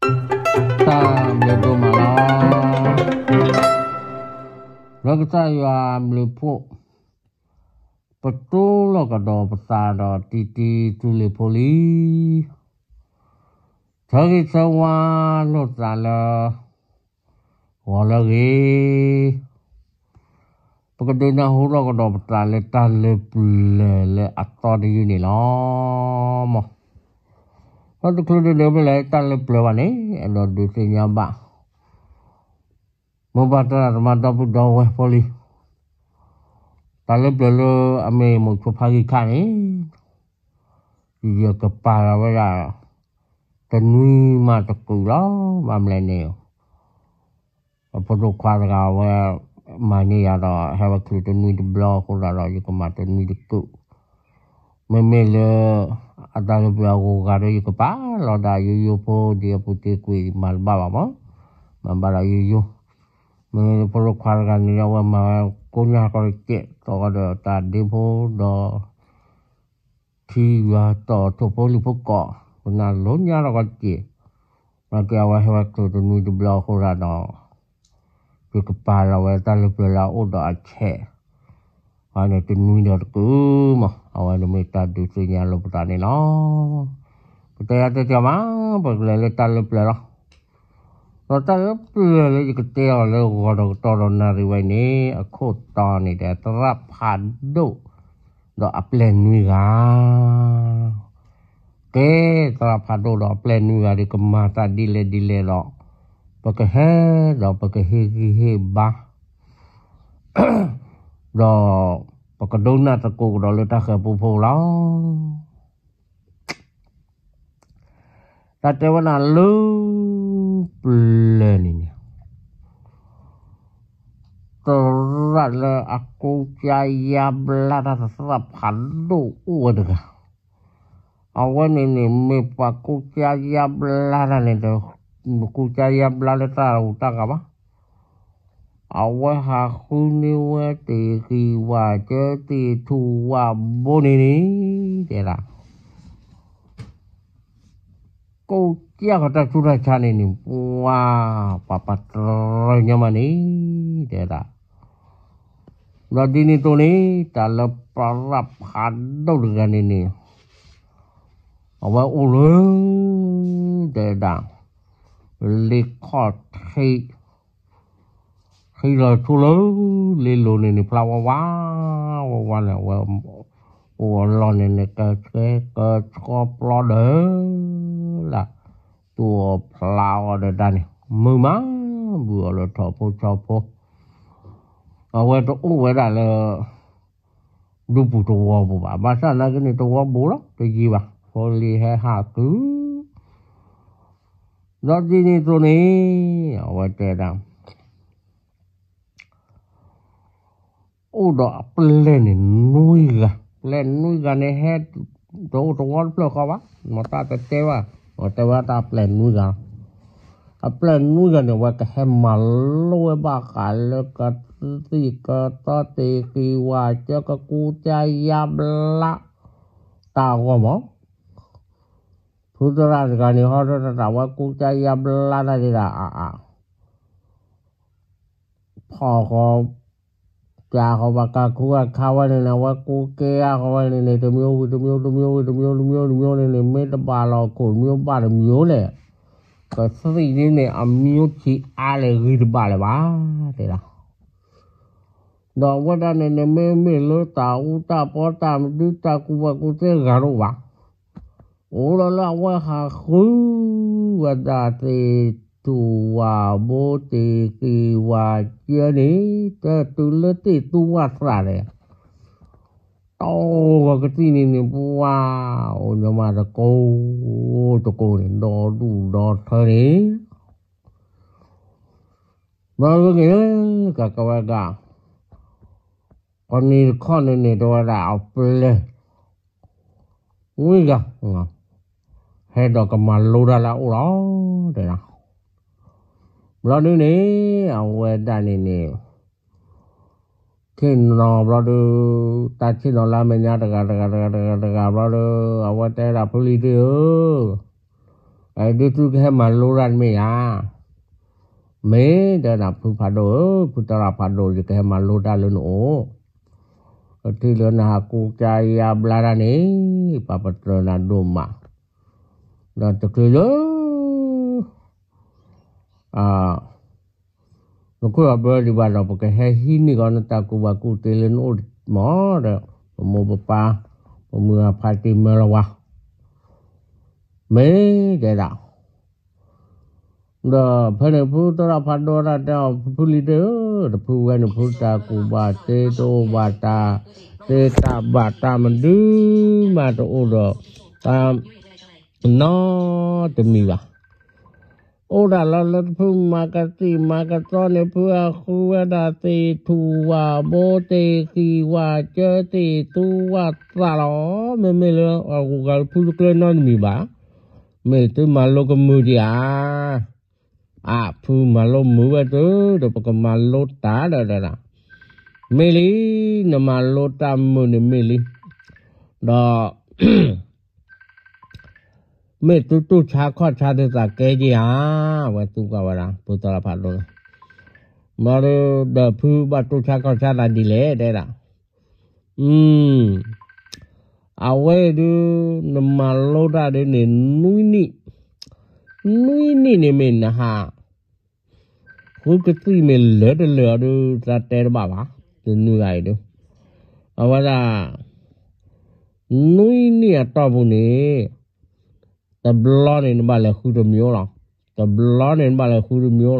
တၢ်ဘျုးဒိၣ်မးလီၤ. လၢကစၢ်ယွၤအဘျုးအဖှိၣ်, ပတိၢ်လီၤကဒီးပသးဒီးတံတံသူလ့ၤဖိလံ, ဆၢဂ့ၤဆၢဝါလိာ်သးလၢ ဂီၤလၢအဂ့ၤ, ပကဒုးနၢ်ဟူထီၣ်ကဒီးပသးလၢတၢ်လၢပျၢၤလၢအသီတယုၢ်န့ၣ်လီၤ. မ်, ဒီးတချုးဒုးဒုးဖဲလဲၣ်တၢ်လၢပျၢၤဘၣ်န့ၣ် အဲၣ်ဒိးဒုးသ့ၣ်ညါဘၣ် မိၢ်ပၢ်သရၣ်သမါဒီပုၢ်ဒီဝဲၢ်ဖိလံ, တၢ်လၢပျၢၤလၢအမ့ၢ်မိၤဆိဖါဂံၢ်ခါန့ၣ် ယကပာ်လီၤဝဲဒၣ် တနွံမးတကုာ်လီၤ. ဘၣ်မနုၤလဲၣ်န့ၣ် အဖိဒိၣ်ခွါတဂၤဝဲ မၤန့ၢ်ယၤဒီး ဟဲဝဲချုးတနွံတဘျီအဃိသတးဒီး ယကမၤတနွံတကုာ်, မ့မ့ၢ်လၢ အတၢ်လၢပျၢၤအဂီၤဂၤဒီး ယကပာ်လီၤဒၣ်ယိယိဖိ ဒ်အပူၤတ့ၢ်ကွံာ် မၤတဘၣ်ဘၣ်မး, မၤဘၣ်ဒီးယိယိ, မ့မ့ၢ်လၢဖိဒိၣ်ခွါတဂၤန့ၣ်ဒီး အဝဲမၤဝဲကိးညါကီးတကဲး သီၣ်ဃီဒီးတၢ်ဒ့ဖိဒီး ထံယွၤတီၢ်ထိၣ်ဖိလံၤဖိကိး, ပနၢ်လိညါထီၣ်ကီးတက့ၢ်, နာ်က့အဝဲဟဲဝဲချုးတနွံတဘျီအဃိသတးဒီး ယကပာ်လီၤဝဲတၢ်လၢပျၢၤလၢအအိၣ်ဒီးအဆဲး, အန့ၣ်တနွံဒီးတကုာ်မး, အဝဲန့ၣ်မ့ၢ်တၢ်ဒုးသ့ၣ်ညါလိာ်ပသးန့ၣ်လီၤ. ပတဲယၤတဲတၢ်မး, ပကလဲၤလၢတၢ်လၢပျၢၤလီၤ. ဒီးတၢ်လၢပျၢၤလၢယကတဲအီၤလၢဂီၤဒီးကတီၢ်ဒီးနၣ်ရံၣ်ဝဲအံၤန့ၣ် အခိၣ်တီန့ၣ်ဒီး သရၣ်ဖးဒိၣ် ဒီးအပျဲၢ်နွံဂၤ, ကဲ, သရၣ်ဖးဒိၣ်ဒီးအပျဲၢ်နွံဂၤဒီး ကမၤတၢ်ဒ်လဲၣ်ဒ်လဲၣ်ဒီး ပကဟဲဒီးပကဟ့ၣ်ဂံၢ်ဟ့ၣ်ဘါ ဒီးပကဒိကနၣ်သကိးကဒီးလၢတၢ်ဃၤပူဖိလီၤ. တၢ်တဲဝဲဒၣ်လၢ ပျၢၤန့ၣ်န့ၣ် သရၣ်လၢအကူကါယါဘျါတၢ်သရၣ်ဖးဒိၣ်အိၣ်ဝဲတဂၤ, အဝဲန့ၣ်န့ၣ် မ့ၢ်ပှၤကူကါယါဘျါတၢ်န့ၣ်ဒီး ကူကါယါဘျါလၢတၢ်အိၣ်တၢ်ဂၤဘၣ်. အဝဲဟးဃုန့ၢ်ဝဲတ့ၢ်ဃံးဝၣ်ကၢတ့ၢ်ထူၣ်ဝၣ်ဘိန့ၣ်န့ၣ် တဲဒၣ် ကူကါဃီၤတၢ်ဆူးတၢ်ဆါန့ၣ်န့ၣ် ပှၤ ပှၤပတြၢၤညီမးန့ၣ် တဲဒၣ်. ဒီးဒ်န့ၣ်အသိးန့ၣ် တၢ်လၢသရၣ်ဖးဒိၣ်တဂၤန့ၣ်န့ၣ် အဝဲအိၣ်လၢ တဲဒၣ် လ့ခီၣ်ထံး ဃံလၤဆူလၢ လ့လိၤန့ၣ်န့ၣ် ဖျါဝါဝါ ဝါဝါန့ၣ် အဝဲ အိၣ်အလီၢ်န့ၣ်န့ၣ် ကဆှဲကဆှီပျီဒၢး လၢ သူၣ်အီၣ်ဖျးအီၣ်ဒီးတၢ်န့ၣ် မုာ်မး ဘုၣ်အီၤလၢထိၣ်ဖိဆီဖိ အဝဲတအိၣ်ဝဲဒၣ်လၢ ဒူပူၤသဝီပူၤဘၣ်. ဘၣ်ဆၣ်နာ်က့န့ၣ် သဝီပူၤလီၤ တယံၤဘၣ် ဖိလံၤဟဲဟးကု ဒီးဒ်န့ၣ်အသိးန့ၣ် အဝဲတဲဒၣ် အိၣ်ဒီးအပျဲၢ်န့ၣ်နွံဂၤ, ပျဲၢ်နွံဂၤန့ၣ်ဟဲ တအိၣ်သဝီတဖျၢၣ်ဃီဘၣ်, မ်တၢ်တတဲဘၣ်, မ်တဲဝဲတၢ်ပျဲၢ်နွံဂၤ, အပျဲၢ်နွံဂၤန့ၣ် အဝဲကဟဲမၤလိဝဲဘၣ်ဃးလၢကသံၣ်ကသီတ့ၢ်ဃံးဝၣ်ကၢကကူကါယါဘျါ တၢ်အဂီၢ်မး, ဖုသရၣ်တဂၤန့ၣ် ဟီထီၣ်တၢ်ဝဲကူကါယါဘျါတၢ်ဒၣ်အါအါ ဖီၣ်ဃီ ကၢဃီဘၣ်ကၢ်ခူကၢ်ခါဝဲန့ၣ်န့ၣ် အဝဲကူကါဃီဝဲန့ၣ်န့ၣ် တမျိုးဝံၤတမျိုး တမျိုးဝံၤတမျိုး တမျိုးတမျိုးန့ၣ်န့ၣ် မ့ၢ်တဘၣ်လီၤခိၣ် တမျိုးဘၣ်တမျိုးလဲၣ်, ကသံၣ်ဒ်န့ၣ် အမျိုးဆံးအါလဲၣ် ဂံၢ်တဘၣ်လၢၤဘၣ် တဲဒၣ်. ဒီးအဝဲဒၣ်န့ၣ်န့ၣ် မ့မ့ၢ်လၢတၢ်အူတၢ်ပီ တၢ်မနုၤတၢ်ကူဝဲၢ်ကူသ့ဂၤတအိၣ်ဘၣ်. အိၣ်လီၤလၢအဝဲဟးဃုဝဲဒၣ်သ့ၣ်ထူၣ်ဝၣ်ဘိ တ့ၢ်ဃံးဝၣ်ကၢန့ၣ် တတုၤလၢသ့ၣ်သူဝၣ်သရၣ်န့ၣ် တီၢ်ဝဲကသံၣ်န့ၣ်န့ၣ် ပှၤ အိၣ်ညီမးတကိး တကိးန့ၣ် ဒီဒူၣ်ဒီထၢန့ၣ် ဘၣ်ဝဲက့ၤ ကကဝဲဒၣ် ပှၤန့ၣ်တခီန့ၣ်န့ၣ် တဲဝဲဒၣ်အပျဲၢ် ဝံၤဂၤ ဟဲဒီးကမၤလိတၢ်လၢအအိၣ်လီၤ တဲဒၣ်. ဘျီဒုန့ၣ် အဝဲဒၣ်န့ၣ်န့ၣ် ဆ့ၣ်နီၤဘျီဒု တၢ်ဆ့ၣ်နီၤလၢအမဲာ်ညါတဂၤတဂၤတဂၤတဂၤတဂၤဘျီဒု အဝဲတဲဒၣ်ဖုလံၤသ့ၣ်ဧၢ, ဒ်သုကဟဲမၤလိတၢ်တမ့ၢ်ဧါ. မ့ၢ်တဲဒၣ် ဖုဖးဒိၣ်ဧၢ, ဖုသရၣ်ဖးဒိၣ် ယကဟဲမၤလိတၢ်လၢနအိၣ်, ကထံၣ်လၢနဟးကူကါယါဘျါတၢ်န့ၣ် ပာ်ပတြၢၤနၤဒိၣ်မး, ဒီးတချုးလၢ နခိၣ်အဘၢဒံးဘၣ်ဒီး ပကဟဲဟံးန့ၢ်ကီးနတၢ်ကူၣ်ဘၣ်ကူၣ်သ့လၢနအိၣ်မးဒီး ပမိၢ်ပပၢ် ပမုၢ်အဖါတံၢ်မၢလီၤဝါ, မ့ၢ်တဲဒၣ် ဒီးဖဲန့ၣ် ဖုသရၣ်ဖးဒိၣ်တၢ်တဲအီၤ ဖုလံၤသ့ၣ်ဧၢ, တဖုဝဲန့ၣ် ဖုတၢ်ကူၣ်ဘၣ်သ့ တအိၣ်ဘၣ်တၢ်သ့ တၢ်ဘၣ်တၢ်မနုၤမးတအိၣ်ဒီး တၢ်နီတမံၤဘၣ်. အိၣ်ဒၣ်လီၤလၢတဖုမၤကသံၣ်မၤကသီန့ၣ် ဖုအဃုဝဲဒၣ်သ့ၣ်ထူၣ်ဝၣ်ဘိ သ့ၣ်ဃံၣ်ဝၣ်စၢ သ့ၣ်သူဝၣ်သၣ်လီၤ. မ့မ့ၢ်လၢအဂုၤအဂၤဖုတကျၢၤနီတမံၤဘၣ်. မ့ၢ်သုမၤလိကမုာ်ဒံးဧါ. အါ ဖုမၤလိမုာ်ဝဲသုဒီး ပကမၤလိတၢ်ဒီးဒၣ်, မ့ၢ်လံ, နမၤလိတၢ်မုာ်န့ၣ်မ့ၢ်လံ, ဒီး မ့ၢ်သုတူၢ်ဆါခီၣ်ဆါသုသးကဲက့ၤဧါ, အဝဲသူကွၢ်ဝဲဒၣ် ဖုသရၣ်ဖးဒိၣ်န့ၣ်, မ့ၢ်ဒီးဖုဘၣ်တူၢ်ဆါခီၣ်ဆါသးဒ်လဲၣ်တဲဒၣ်, အဝဲဒုး နမၤလိတၢ်ဒုးန့ၣ် နွံနံၣ်, နွံနံၣ်န့ၣ်မ့ၢ်နဟး ဃုကသံၣ်မ့ၢ်လၢာ်တလၢာ်အီၤဒုး သးတဲတဘၣ်ဘၣ်, တနွံဂၤအံၤဒုး, အဝဲဒၣ် နွံနံၣ်အတီၢ်ပူၤန့ၣ် တဘျီန့ၣ်နဘၣ်လဲၤဃုတမံၤလီၤ, တဘျီန့ၣ်နဘၣ်လဲၤဃုတမံၤလီၤ,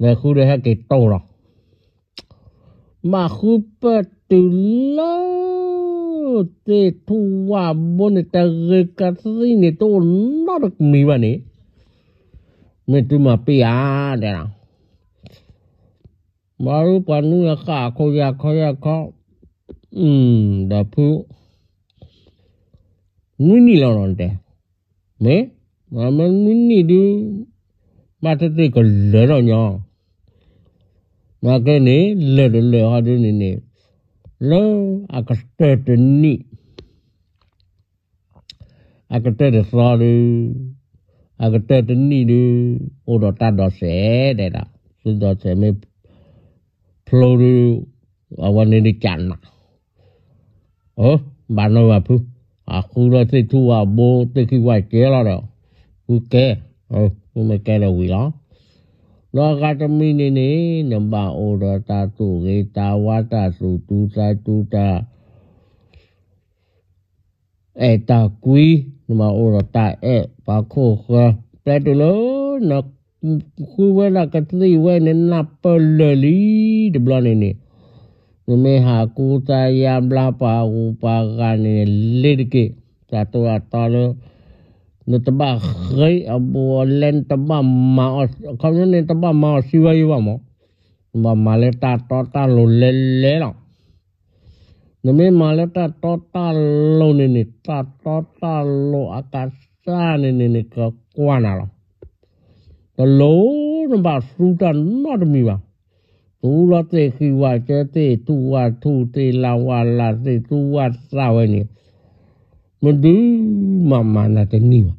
လဲၤဃုဒီးဟဲက့ၤတိၢ်လီၤ. ဘၣ်ဃုပၢၢ်တုၤလၢ သ့ၣ်ထူၣ်ဝၣ်ဘိန့ၣ် တဂ့ၤကသံၣ်န့ၣ် တအိၣ်နီတမံၤဘၣ်န့ၣ်, မ့ၢ်သုမၤပ့ၢ်ဧါ, တဲဒၣ် မၤရူပှၤနွံအဃၣ်အခိၣ်ယၤခီယၤခီ, ဒီးဖု နွံနံၣ်လီၤနီၤတဲ, မ့ၢ်, မ့ၢ်နွံနံၣ်ဒုး ဘၣ်သ့ၣ်သ့ၣ်ကလၢာ်ထီၣ်ညီ, နာ်က့န့ၣ် လၢာ်တလၢာ်ဟီဒုးန့ၣ်န့ၣ်, လၢအကတၢၢ်တနံၣ် အကတၢၢ်တသီဒုး, အကတၢၢ်တနံၣ်ဒုး, အိၣ်ဒီးတၢ်ဒိးစဲးတဲဒၣ်, သုဒိးစဲးမ့ၢ်ဖျိဒုး, အဝဲန့ၣ်ဒုးကနၣ်, ဘၣ်နီၢ်ဘၣ်ဖု, အဃုလၢသ့ၣ်ထူၣ်ဝၣ်ဘိ သ့ၣ်ခံဝၣ်ကဲလီၤဒီး, ဖုကဲ, ဖုမ့ၢ်ကဲဒီးဝံၤလီၤ. ဒီးအဂၤတမံၤန့ၣ်န့ၣ် နဘၣ်အိၣ်ဒီးတၢ်သူၣ်ဂ့ၤသးဝါ တၢ်သူၣ်တူၢ်သးတူၢ် တၢ် အဲၣ်တၢ်ကွံ, နဘၣ်အိၣ်ဒီးတၢ်အဲၣ်ပှၤခိၣ်ဃၢၤ, တဲတုၤလၢ နဃုဝဲဒၣ်ကသံၣ်ဝဲန့ၣ် နၢ်ပၢၢ်လၢာ်လံတဘျီန့ၣ်န့ၣ်, နမ့ၢ်ဟးကူသးယါဘျါပှၤဂုၤပှၤဂၤန့ၣ် လ့ၤတက့ၢ်, တၢ်တိၢ်အတီလၢ နတဘၣ်ဃ့အဘူးအလဲ နတဘၣ်မၤအီၤ, အခီပညီန့ၣ် နတဘၣ်မၤအီၤစံးဝဲယံၤဘၣ်မး, နဘၣ်မၤလၢတၢ်တီတၢ်လိၤလဲၤလဲၤလီၤ. နမ့ၢ်မၤလၢတၢ်တီတၢ်လိၤန့ၣ်န့ၣ် တၢ်တီတၢ်လိၤအကစၢ်န့ၣ်န့ၣ်န့ၣ် ကကွၢ်နၤလီၤ. တလိၣ်နဘၣ်သူတၢ်နီတမံၤဘၣ်. သူလီၤသ့ၣ်ဃံဝၣ်စၢ သ့ၣ်ထူၣ်ဝၣ်ထူၣ် သ့ၣ်လၣ်ဝၣ်လၣ် သ့ၣ်သူဝၣ်သၣ်ဝဲန့ၣ်, မဒုးမၤမၤနၤတန့ၢ်ဘၣ်.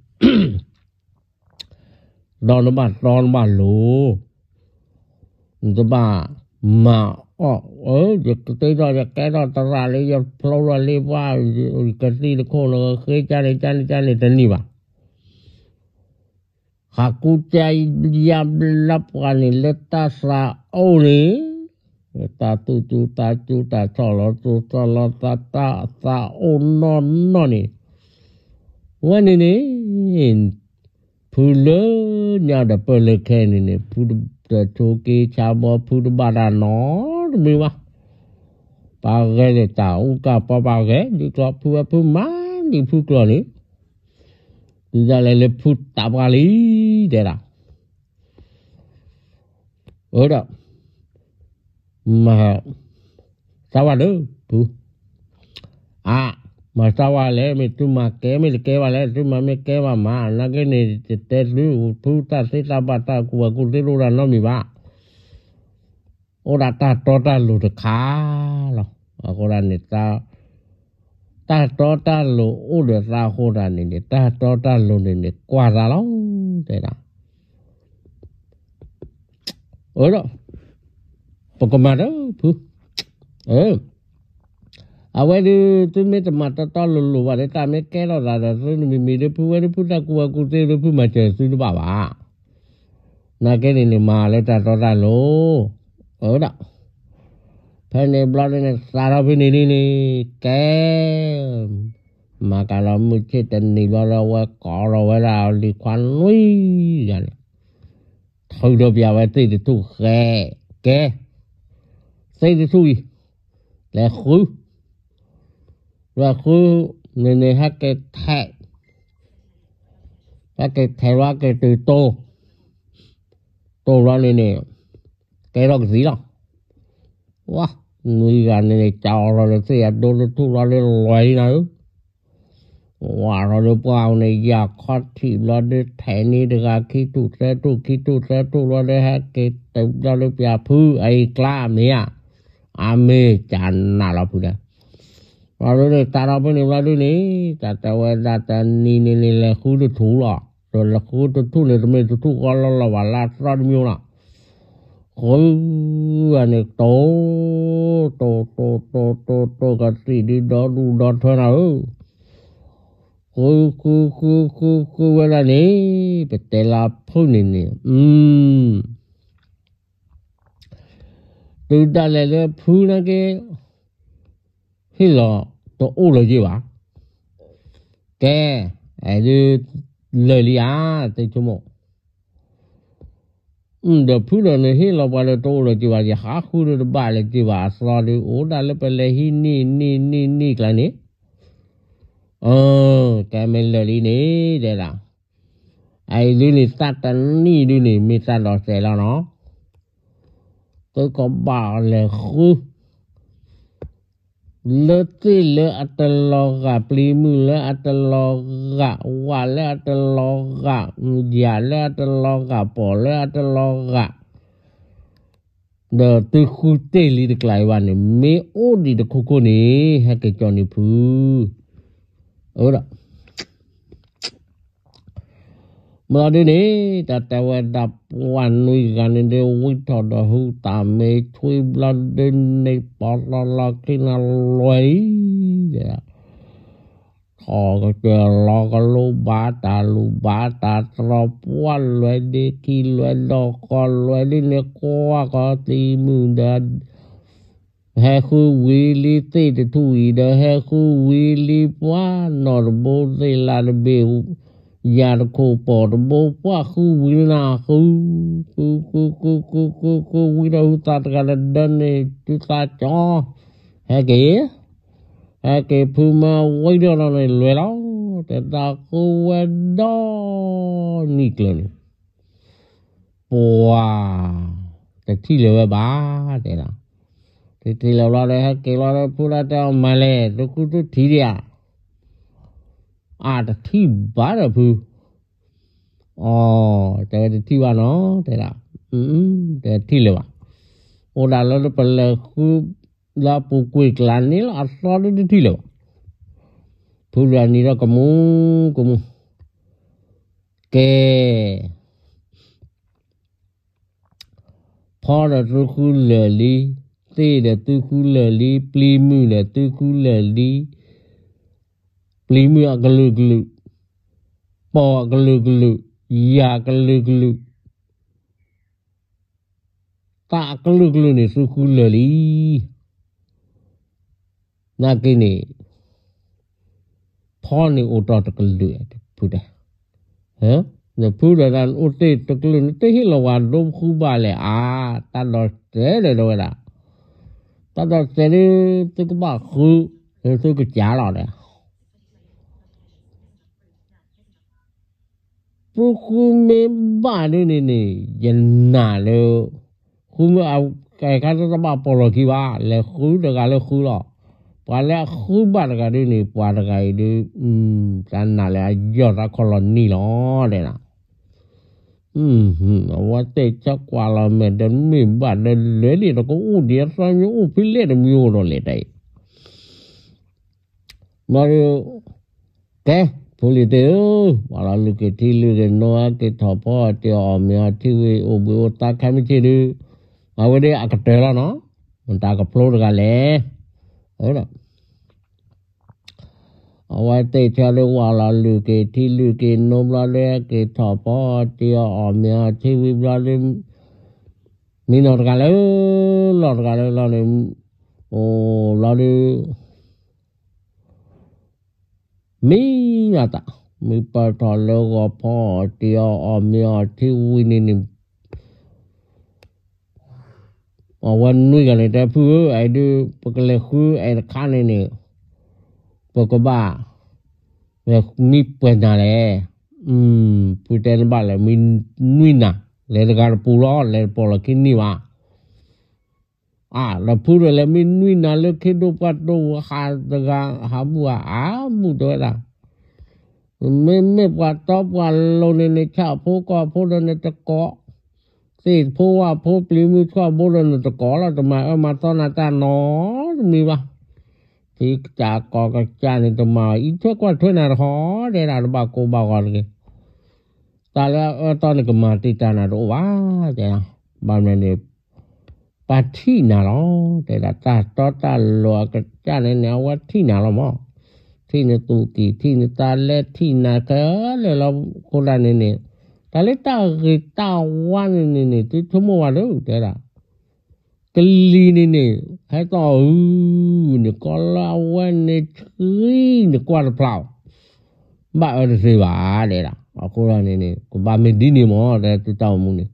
ဒီးနဘၣ်တီနဘၣ်လိၤ, နတဘၣ်မၤအီၣ်, ယကတ့ထီၣ်ယကဲထီၣ်သရၣ်လံ ယဖျိထီၣ်လံပှၤ, ကသံၣ်တခိၣ်နဃ့ကၢန့ၣ်ကၢန့ၣ်ကၢန့ၣ်တန့ၢ်ဘၣ်. ဟးကူကါယါဘျါပှၤန့ၣ်လၢတၢ်သးအိၣ်န့ၣ်, တၢ်သူၣ်စူၤသးစူၤ တၢ်ဆီၣ်လီၤသူၣ်ဆီၣ်လီၤသး တၢ်သးအိၣ်နီၢ်နီၢ်န့ၣ်, ဝဲန့ၣ်န့ၣ် ဖုလၢညါဒီးပၢၢ်လၢခဲန့ၣ်န့ၣ် ဖုတဆိးက့ဆါဘီ ဖုတဘၣ်တၢ်နီတမံၤဘၣ်. ပှၤဂဲၤလၢတၢ်အူကၢ်ပှၤ ပှၤဂဲၤဒ်ကျီ ဖုဝဲဖုမၤဒ်ဖုကျီန့ၣ်, ဒ်လဲၣ်လၢဖုတၢ်ပှၤလံ, တဲဒၣ် အၢဒီး မၤသးဝါလၢ ဖု, အါ, မၤသးဝါလဲၣ် မ့ၢ်သုမၤကဲ မ့ၢ်တကဲဘၣ်လဲၣ် သုမၤမ့ၢ်ကဲဘၣ်မး နာ်က့န့ၣ် တတဲသု ဖုတၢ်သ့တၢ်ဘၣ်တၢ်ကူၣ်ဘၣ်ကူၣ်သ့တအိၣ်ဒၣ်နီတမံၤဘၣ်. အိၣ်ဒၣ်တၢ်တီတၢ်လိၤတခါလီၤ. အဃိဒၣ်န့ၣ် တၢ် တၢ်တီတၢ်လိၤအိၣ်ဒီးသးအဃိသတးန့ၣ်န့ၣ် တၢ်တီတၢ်လိၤန့ၣ်န့ၣ် ကွၢ်သးလီၤ တဲဒၣ်. အၢ ဒီး ပကမၤဒီးဖု အၢ အဝဲဒုး သုမ့ၢ်တမၤတီတီလိၤလိၤဘၣ်ဒီး တၢ်မ့ၢ်ကဲထီၣ်သးဒီး သုနမံၤမံၤဒီး ဖုဝဲဒုး ဖုတၢ်ကူၣ်ဘၣ်ကူၣ်သ့ဒီး ဖုမၤစၢၤသုတဘၣ်ဘၣ်. နာ်က့န့ၣ်န့ၣ် မၤလၢတၢ်တီတၢ်လိၤ အၢ ဒီး ဖဲန့ၣ်ဘျီဒုးန့ၣ် သးထီၣ်ဖဲန့ၣ်ဒုးန့ၣ် ကဲ မၤကဒီးမုၢ်ဆ့ၣ်တနံၤဘျီဒီး အဝဲကိးထီၣ်ဝဲဒၣ်လံၤခွါနွံဂၤန့ၣ် ထုးဒီးပၠးဝဲသ့ၣ်တထူၣ်ဃဲ ကဲ သ့ၣ်တထူၣ်အံၤ လဲၤဃု လဲၤဃုန့ၣ်န့ၣ် ဟဲက့ၤထဲး ဟဲက့ၤထဲးလီၤ ဟဲက့ၤတုၤတိၢ် တိၢ်လီၤန့ၣ်န့ၣ် ကဲထီၣ်ကသံလီၤ. ဝါ နွံဂၤန့ၣ်န့ၣ် ကၠီထီၣ်လၢသ့ၣ်အဒိတထူၣ်လီၤဒီး လွဲလံနၤဧၢ ဝါထီၣ်ဒီးပှၢ်န့ၣ် ယၤခီထံးဘျီဒီး ထဲးန့ၢ်တဂၤခံထူၣ်သၢထူၣ် ခံထူၣ်သၢထူၣ်လီၤဒီး ဟဲက့ၤတုၤဘျီဒီး ပၠးဖုအအံၤကျါမ့ၢ်ဧါ, အမ့ၢ်ကနၣ်လီၤဖုဒီး ဘျီဒုးန့ၣ် တၢ်ထီၣ်ဖဲန့ၣ်ဘျီဒုးန့ၣ် တၢ်တဲဝဲဒၣ်တနံၤန့ၣ်န့ၣ် လဲၤဃုတထူၣ်လီၤ. ဒီးလဲၤဃုတထူၣ်န့ၣ် တမ့ၢ်တထူၣ်ဃီလီၤလီၤဘၣ် လၢအသီတမံၤလီၤ. ဃုဂၤန့ၣ် တိၢ် တိၢ် တိၢ် တိၢ် တိၢ် ကသံၣ်ဒုးဒီဒူၣ်ဒီထၢနၤဧၢ, ဃု ဃု ဃု ဃု ဃုဝဲဒၣ်န့ၣ် ပတဲလၢဖုန့ၣ်န့ၣ် တုၤဒၣ်လဲာ်လၢဖုနာ်က့ ဟ့ၣ်လီၤတအိၣ်လၢၤက့ဘၣ်. ကဲ အဲၣ်ဒုး လၢာ်လံဧါ သ့ဆိကမိၣ်, ဒီးဖုဒီးန့ၣ် ဟ့ၣ်လီၤပှၤဒီးတအိၣ်လၢၤက့ဘၣ်, ယဟးဃုဒီးတဘၣ်လၢၤက့ဘၣ်, အသီဒုးအိၣ်ဒၣ်လၢပလဲၤဟံးနံၣ်နံၣ်နံၣ်နံၣ်ကျါန့ၣ်, ကဲမ့ၢ်လၢာ်လံန့ၣ် တဲဒၣ် အအံၤဒုးန့ၣ် သးတနံၣ်ဒုးန့ၣ် မ့ၢ်သးဒီးစဲးလီၤနီၤ, သုကဘၣ်လဲၤဃု လၢသ့ၣ်လၢအတလီၤဂာ်, ပျံၤမုၢ်လၢအတလီၤဂာ်, ဝၣ်လၢအတလီၤဂာ်, ယၣ်လၢအတလီၤဂာ်, ပီၣ်လၢအတလီၤဂာ်, ဒီးသုဃုတ့ၢ်လံတကျါအံၤဘၣ်န့ၣ် မ့ၢ်အိၣ်ဒံးတခိၣ်ခိၣ်န့ၣ် ဟဲက့ၤကၠီန့ၢ်ဖု အၢဒီး မ့ၢ်အီၤဒုးန့ၣ် တၢ်တဲဝဲဒၣ်ပှၢ်နွံဂၤန့ၣ်ဒုး ဝံထီၣ်ဒီးဟုသးမ့ၢ်ထွံဘျီဒုးန့ၣ် ပီၣ်လီၤလီၤခံနၤလွဲၢ်အံၤ, ထီၣ်ကစၢၢ်လီၤကလိဘၣ်တၢ်လူၤဘၣ်တၢ်တြီၤ ပှၢ်လွဲၢ်ဒ့ခံလွဲၢ်ဒီးဃီလွဲၢ်ဒုးန့ၣ် ကွၢ်ကီၤသံမုၢ်ဒီး ဟဲဃုဝံၤလံသ့ၣ်တထူၣ်အံၤဒီး ဟဲဃုဝံၤလံပှၢ်နီၢ်တဘိသ့ၣ်လၢတဘ့ၣ် ယၤတခိၣ်ပီၣ်တဘိ ပှၢ်ဃုဝံၤလၢနၤဃု, ဃု ဃု ဃု ဃု ဃု ဃု ဃုဝံၤဒီးဟုသးတဂၤဒီးဒၢန့ၣ် သုသးကၠီ, ဟဲက့ၤ ဟဲက့ၤဖုမၤဝံၤဒီးလီၤန့ၣ်လွဲၢ်လီၤ, တၢ်ဃုဝဲဒီနံၣ်ကျၢၤန့ၣ် ပှၤ တထံၣ်လၢၤဝဲဘၣ် တဲဒၣ်, တထံၣ်လၢၤဘျီဒီး ဟဲက့ၤလီၤဒီး ဖုလၢတဲအီၤမၤလဲၣ် သုဃုသုထံၣ်ဒံးဧါ, အတထံၣ်ဘၣ်ဒီးဖု, အီ တဲဝဲတထံၣ်ဘၣ်နီၤ တဲဒၣ်, တထံၣ်လၢၤဘၣ်, အိၣ်ဒၣ်လၢပလဲၤဃု လၢအပူၤကွံာ်ကျါန့ၣ်လီၤ အသီဒုးတထံၣ်လၢၤဘၣ်, ဖုလၢအနံၤဒီးကမူ ကမူ ကဲ ဖီဒီးသုဃုလၢာ်လံ, သ့ၣ်ဒီးသုဃုလၢာ်လံ, ပျံၤမုၢ်ဒီးသုဃုလၢာ်လံ, ပျံၤမုၢ်အကလုာ်ကလုာ်, ပီၣ်အကလုာ်ကလုာ်, ယၤအကလုာ်ကလုာ်, သးအကလုာ်ကလုာ်န့ၣ်သုဃုလၢာ်လံ. နာ်က့န့ၣ် ဖီန့ၣ်အိၣ်တီၢ်တကလုာ် ဖုတဲ, နဖုဒီးတၢ်အိၣ်တ့ၢ်တကလုာ်န့ၣ် တဟ့ၣ်လီၤဝဲဒိဃုဘၣ်လဲၣ် အါ, တၢ်ဒီးစဲးဒီးဝဲဒၣ်, တၢ်ဒီးစဲးဒုး သုကဘၣ်ဃု, သုကစၢ်လီၤဒီး သုဃုမ့ၢ်ဘၣ်ဒ်န့ၣ်န့ၣ် ယနာ်လၢ ဃုမ့ၢ်အကဲခါတဘၣ်ပီၣ်လီၤခံဘၣ်, လဲၤဃုတဂၤလၢဃုလီၤ. ပှၤလၢအဃုဘၣ်တဂၤဒ်န့ၣ် ပှၤတဂၤအံၤဒုး တၢ်နာ်လၢအယီၢ်တၢ်ခီလီၤနံၣ်လီၤ တဲဒၣ်. အဝဲတဲဆၢကွၢ်လီၤမဲာ်ဒီးမ့ၢ်ဘၣ်ဒီးလဲၤလံဒီးကအိၣ်ဒံးအသီမ့ၢ်အိၣ်ဖဲလဲၣ်တမံၤအိၣ်ဒီးလဲၤတၢ်အံၤ ဘျီဒီး ကဲ, ဖိလံၤသ့ၣ်ဧၢ, ပှၤလီၤလုၢ်က့ၤထံလုၢ်က့ၤနိ က့ၤထီၣ်ဖီအီၣ်တ့ၢ်အီၣ်မ့ၤအီထံဝံၤ အိၣ်ဘှံးအိၣ်သါခဲမုၢ်ဆ့ၣ်ဒီး အဝဲဒၣ်အကတၢၢ်လီၤနီၤ, မတၤကဖျိတဂၤလဲၣ်. အဝဲသ့ၣ်ဆၢဒီး ပှၤလီၤလုၢ်က့ၤထံလုၢ်က့ၤနိဘျီဒီး က့ၤထီၣ်ဖီအီၣ်တ့ၢ်အီၣ်မ့ၤအီထံဝံၤဘျီဒီး မံနီၤတဂၤလၢလီၢ်တဂၤလၢလီၢ်န့ၣ်, အိၣ်ဘျီဒီး မံနီၤသး, မ့ၢ်ပၢၢ်ထီၣ်လၢဂီၤဖီအီၣ်တ့ၢ်အီၣ်မ့ၤအီထံဝံၤန့ၣ်န့ၣ်, အဝဲနွံဂၤန့ၣ်တဲ ဖုဧၢ, အဲၣ်ဒုး ပကလဲၤဃုအဲၣ်တခါန့ၣ်န့ၣ် ပကဘၣ် မံပှဲၤနၤလဲၣ်. ဖုတဲနဘၣ်လဲၤမံနွံနၤ, လဲၤတဂၤတပူၤလီၤ, လဲၤတပီၤလီၤခံနံၣ်ဘၣ်. အါ ဒီးဖုဒီးလဲၤမံနွံနၤလၢခ့ဒိၣ်ပှၢ်ဒိၣ်ဟးတဂၤ ဟးဘူၣ်အါအါဘူၣ်တဲဝဲဒၣ်, မ့မ့ၢ်ပှၤတီပှၤလိၤန့ၣ်န့ၣ် ဆၣ်ဖိကီၢ်ဖိဒီးနတကိး, သ့ၣ်ဖိဝၣ်ဖိပျံၤမုၢ်ဆှီၣ်ဘိဒီးနတကိးလီၤ, တမၤအၢမၤသီနၤတၢ်နီတမံၤဘၣ်. ထံကစၢ်ကီၢ်ကစၢ်န့ၣ် တမၤအံးထွဲကွၢ်ထွဲနၤတဟီဒဲးဒၣ် တဘၣ်ကိၢ်ဘၣ်ဂီၤတဂ့ၤ. တၢ်လၢအအၢသီန့ၣ် ကမၤတံာ်တာ်နၤတအိၣ်ဘၣ်, တဲဒၣ်, ဘၣ်မနုၤန့ၣ် ပှၤထံၣ်နၤလီၤ, တဲဒၣ်, တၢ်တီတၢ်လိၤအကစၢ်န့ၣ်န့ၣ် အဝဲထံၣ်နၤလီၤမး, ထံၣ်နသူၣ်ကံၢ် ထံၣ်နသးလဲ ထံၣ်နၤခဲလၢာ်လီၤ. အဃိဒၣ်န့ၣ်န့ၣ် တၢ်လၢတၢ်ဂ့ၤတၢ်ဝါန့ၣ်န့ၣ်န့ၣ် သုဆိကမိၣ်ဘၣ်ဒီး တဲဒၣ် ကလံၤန့ၣ်န့ၣ် ဟဲသီၣ်အုန့ၣ် ကီလၢအဝဲန့ၣ်ဆှံန့ၣ် ကွၢ်တဖျါအီၤ, ဘၣ်အၢတသ့ဘၣ် တဲဒၣ်. အဃိဒၣ်န့ၣ်န့ၣ် ကဘၣ်မ့ၢ်ဒ်န့ၣ်မး တဲသုတၢ်အိၣ်မူန့ၣ်,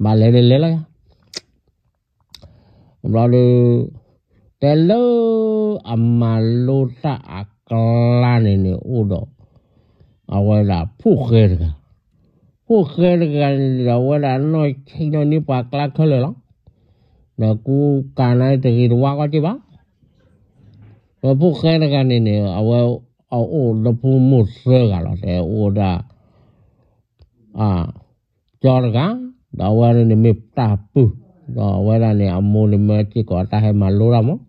ဘၣ်လဲၤဒီးလဲၤလီၤယၤ ဘျီဒီး တဲလၢအမၤလိတၢ်အကျါန့ၣ်န့ၣ် အိၣ်ဒီး အဝဲဒၣ်ဖိၣ်ဃဲတဂၤ, ဖိၣ်ဃဲတဂၤန့ၣ်ဒီး အဝဲဒၣ်နီၢ်ဆံးနီၢ်နံၣ်ပှၤကျါခဲလၢာ်လီၤ. ဒီးကူကၤနါတဂ့ၤတဝါကီၢ်က့ဘၣ်. ဒီးဖိၣ်ဃဲတဂၤန့ၣ်န့ၣ် အဝဲအအိၣ်ဒီဖိမိၢ်သၢဂၤလီၤ, တဲအိၣ်ဒၣ် ကၠီတဂၤ, ဒီးအဝဲန့ၣ်မ့ၢ်တၢ်ပုၢ်, ဒီးအဝဲဒၣ်န့ၣ် အမိၢ်န့ၣ်မၢစ့ၢ်ကီးတၢ်ဟဲမၤလိတၢ်မး,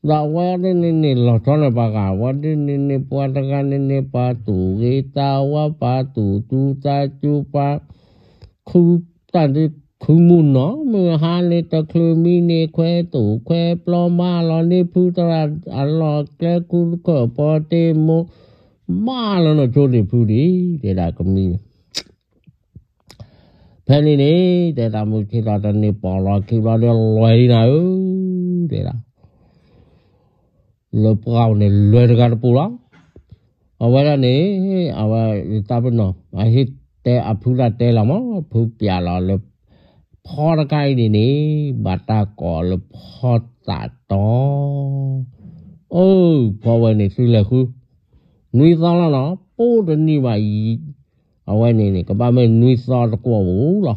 ဒီးအဝဲဒၣ်န့ၣ်န့ၣ် လီၤဆီန့ၣ်ပှၤဂၤ, အဝဲဒၣ်န့ၣ်န့ၣ် ပှၤတဂၤန့ၣ်န့ၣ် ပှၤသူၣ်ဂ့ၤသးဝါ, ပှၤသူၣ်စူၤသးစူၤ, ပှၤ ခု, တၢ်ဒုးခုမူနီၤ, မုၢ်ဟါန့ၣ် တချုးမံန့ၣ် ခွဲးသူၣ်ခွဲးပျီ မၤလီၤန့ၢ်ဖုသရၣ်အလီၢ်ကျဲ ခူတခၢၣ်ပီၤတ့မိၢ်, မၤလီၤနီၢ်ဆိန့ၣ်ဖုဒံး, တဲဒၣ်ကမံၤန့ၣ် ဖဲန့ၣ်န့ၣ် တဲဒၣ်မုၢ်ဆ့ၣ်ထီၣ်တနံၤ ပိာ်လီၤခံဘျီဒီး လွဲၤလံနၤဧၢ, တဲဒၣ် လၢပှၢ်န့ၣ် လွဲၤတဂၤတပူၤလီၤ. အဝဲဒၣ်န့ၣ် အဝဲသးပ့ၤနီၣ် အဟ့ၣ်တဲအဖုဒၣ်တဲလီၤမး, ဖုပျးလီၤလၢ ဖီတခါအံၤန့ၣ်န့ၣ် ဘၣ်တၢ်ကိးလၢဖီသးတီ, အၢ ဖီဝဲန့ၣ်သုလဲၤဃု နွံသီလီၤနီၤ, ပိၢ်တနံၤဘၣ်အံၤ အဝဲန့ၣ်န့ၣ် ကဘၣ်မ့ၢ်နွံသီတကွီၢ်ပူၤလီၤ.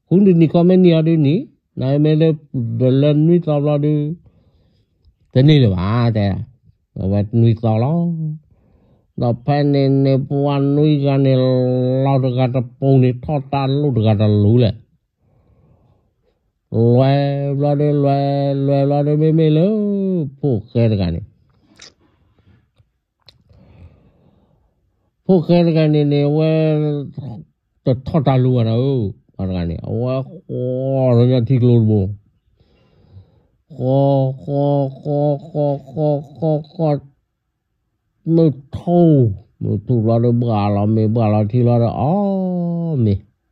ဃုတနံၤခီမ့ၢ်နံၤအီၤဒုးန့ၣ် နမ့ၢ်လၢ ဒီးလၢနွံသီဘျီဒုး တန့ၢ်လၢၤဘၣ် တဲ, အဝဲနွံသီလီၤ. ဒီးဖဲန့ၣ်န့ၣ် ပှၤနွံဂၤန့ၣ် လီၤတဂၤတပူၤန့ၣ် ထီၣ်တၢ်လိၣ်တဂၤတလူၤလဲၣ်. လွဲၤဘျီဒီး လွဲၤ လွဲၤဘျီဒီး မ့မ့ၢ်လၢ ဖိၣ်ဃဲတဂၤန့ၣ် ဖိၣ်ဃဲတဂၤန့ၣ်န့ၣ် အဝဲ တထီၣ်တၢ်လူၤဘၣ်နၤဧၢ, ပှၤတဂၤန့ၣ် အဝဲဃီၤလၢညါထံကျိတဘိ, ဃီၤ ဃီၤ ဃီၤ ဃီၤ ဃီၤ ဃီၤ ဃီၤ မုၢ်ထူၣ်, မုၢ်ထူၣ်ဘျီဒီး ဘှၣ်လီၤမ့ၤ ဘှၣ်လီၤထံလီၤဒီး အီၣ်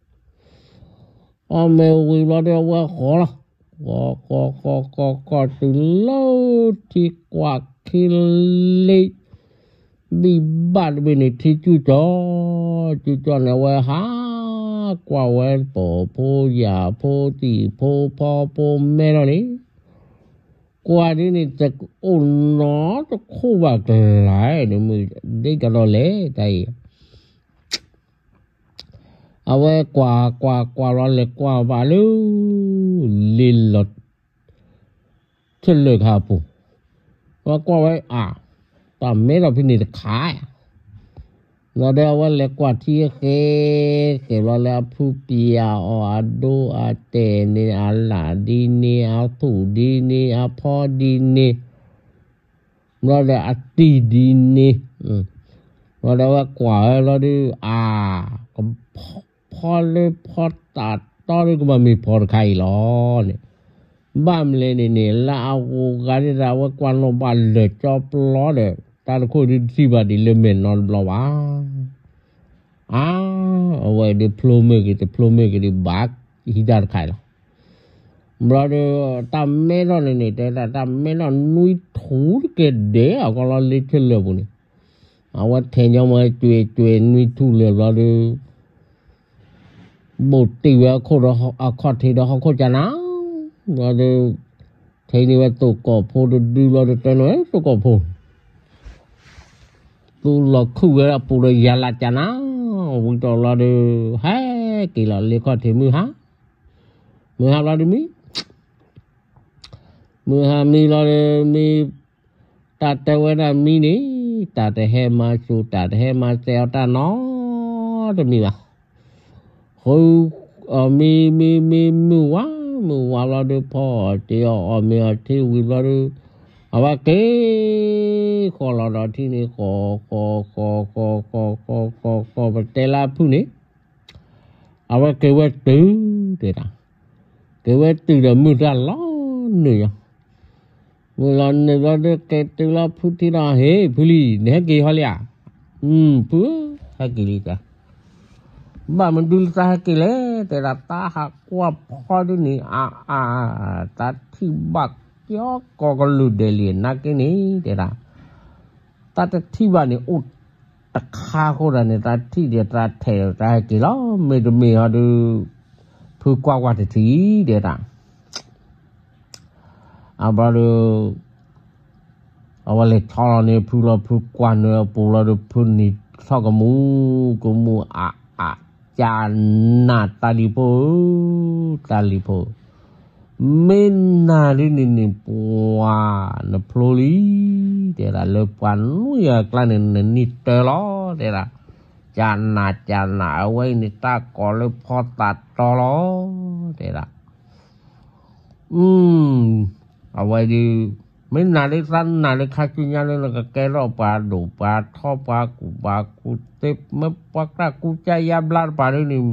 မ့ၤ အီၣ်မ့ၤဝံၤဘျီဒီး အဝဲဃီၤလီၤ, ဃီၤ ဃီၤ ဃီၤ ဃီၤ ဃီၤ တုၤလၢထံကွၢ်ခံလ့ ဘံၣ်ဘၣ်တဘ့ၣ်န့ၣ် ထံကူၣ်ကၠီ, ကူၣ်ကၠီန့ၣ် အဝဲဟးကွၢ်ဝဲ ပိာ်ဖိယာ်ဖိ သံၣ်ဖိဖီဖိမဲထီၣ်န့ၣ် ကွၢ်ဒ်န့ၣ် တအိၣ်နီတခိၣ်ဘၣ်ကလၤန့ၣ် မုၢ်ဒ့ကဒီးလဲၣ် တၢ်အံၤ အဝဲကွၢ်ကွၢ်ကွၢ်လီၤ လဲၤကွၢ်ဘၣ်လၢ လ့လီၤ ဆၢလၢၢ်ခါအပူၤ, အဝဲကွၢ်ဝဲအါ, တၢ်မဲထီၣ်ဖဲန့ၣ်တခါ, ဒီးအဝဲလဲၤကွၢ်ထံအဃဲ, ဃဲဘျီလၢအဖုပျးအီၤ အဒိအတဲာ်န့ၣ် အလၣ်ဒ်န့ၣ် အထူၣ်ဒ်န့ၣ် အဖီဒ်န့ၣ်, ဘျီဒီးအတံၢ်ဒ်န့ၣ်, ဘျီဒီးအဝဲကွၢ်ဝဲဘျီဒီး အါ, ကဖီလၢဖီသးတီဒီးကဘၣ်မ့ၢ်ဖီတခါအံၤလီၤန့ၣ်, ဘၣ်မလဲၣ်န့ၣ်န့ၣ် လၢအဂီၤဂၤဒၣ် အဝဲကွၢ်နီၣ်ဘၣ်လၢာ်ကၠီပျီဒီး တၢ်တခိၣ်ဒုးတထံၣ်ဘၣ်ဒ်လၢမဲာ်နီတဘျီဘၣ်. အါ, အဝဲဒုးဖျိမ့ၢ်က့ၤ တဖျိမ့ၢ်က့ၤဒုး ဘၣ်ဟံးတၢ်တခါအံၤလီၤ. ဘျီဒီး တၢ်မဲထီၣ်န့ၣ်န့ၣ် တဲဒၣ်တၢ်မဲထီၣ်နွံထူတက့ၢ်ဒဲး အကီလီၤလ့ဆၢလၢာ်ပူၤန့ၣ်, အဝဲထဲညီမ့ၢ်ကွ့ကွ့နွံထူလၢာ်ဘျီဒီး ဘိၣ်တ့ၢ်ဝဲအခီၣ်ထံးဒီးဟီၣ်ခိၣ်ကနၤ, ဘျီဒီး ထဲန့ၢ်ဝဲသိၣ်ကိာ်ဖိတဒုဘျီဒီး တဲန့ၢ်ဝဲသိၣ်ကိာ်ဖိ သူလီၤခုၣ်ဝဲဒၣ်ပူၤဒီးယၤလးကနၤ, ဝံၤတီၢ်လီၤဒီး ဟဲက့ၤလီၤလ့ခီၣ်ထံးမုၢ်ဟါ, မုၢ်ဟါဘျီဒီးမံ မုၢ်ဟါမံလီၤဒီးမံ, တၢ်တဲဝဲဒၣ်မံန့ၣ်, တၢ်တဟဲမၤစူၤ တၢ်တဟဲမၤစဲအီၤတၢ်နီတမံၤဘၣ်. ဃု, အမံမံမံမုၢ်ဝါ, မုၢ်ဝါဘျီဒီး ဖီအီၣ်တ့ၤအီၣ် အီၣ်မ့ၤအီထံဝံၤဘျီဒီး အဝဲက့ၤဃီၤလီၤဒီးထံန့ၣ် ဃီၤဃီၤဃီၤဃီၤဃီၤဃီၤဃီၤဃီၤ ပတဲလၢအဖုၣ်န့ၣ် အဝဲက့ၤဝဲတုၤတဲဒၣ်, က့ၤဝဲတုၤဒီးမုၢ်တၢ်လီၤနုာ်ယီၤ, မုၢ်လီၤနုာ်ဘျီဒီး က့ၤတုၤလီၤဖုထံဒီး ဟ့ၣ်ဖုလံ နဟဲက့ၤဟီလံဧါ, ဖုဧၢ ဟဲက့ၤလံတဲ, ဘၣ်မနုၤလၢတၢ်ဟဲက့ၤလဲၣ် တဲဒၣ် တၢ်ဟးကွၢ်ဖီဒ်န့ၣ် အါအါ, တၢ်ထံၣ်ဘၣ်ကၠီကီကလုာ်ဒဲးလံနာ်က့န့ၣ် တဲဒၣ် တၢ်တထံၣ်ဘၣ်န့ၣ် အိၣ်တခါဃိဒၣ်န့ၣ် တၢ်ထံၣ်ဒီးတၢ်ထဲးဒီးတၢ်ဟဲက့ၤလီၤ မ့တမ့ၢ်ဟီဒီး ဖုကွၢ်ကွၢ်တထံၣ်တဲဒၣ်, အဘျီဒီး အဝဲလဲၤထီၣ်လီၤန့ၣ် ဖုလီၤဖုကွၢ်နုာ်အပူၤလီၤဒီး ဖုနံၤထီၣ်ကမူ ကမူအါအါ, ကနၣ်တၢ်လံၤဖိဧၢ, တၢ်လံၤဖိ မ့ၢ်နၤဒ်န့ၣ်န့ၣ် ပှၤနဖျိလံ, တဲဒၣ်လၢပှၤနွံအကျါန့ၣ် နနံၣ်တၢလီၤ တဲဒၣ်, ကနၣ်ကနၣ် အဝဲအံၤန့ၣ် တၢ်ကိးလၢဖီသးတီလီၤ တဲဒၣ်, အဝဲဒုး မ့ၢ်နၤလၢသးနၤလၢခါဆူညါလၢနကကဲထီၣ်ပှၤဒိၣ်ပှၤထီပှၤကူၣ်ပှၤကူၣ်သ့ မ့ၢ်ပှၤကြၢ်ကူစၢ်ယါဘျါတပၤဒ်န့ၣ်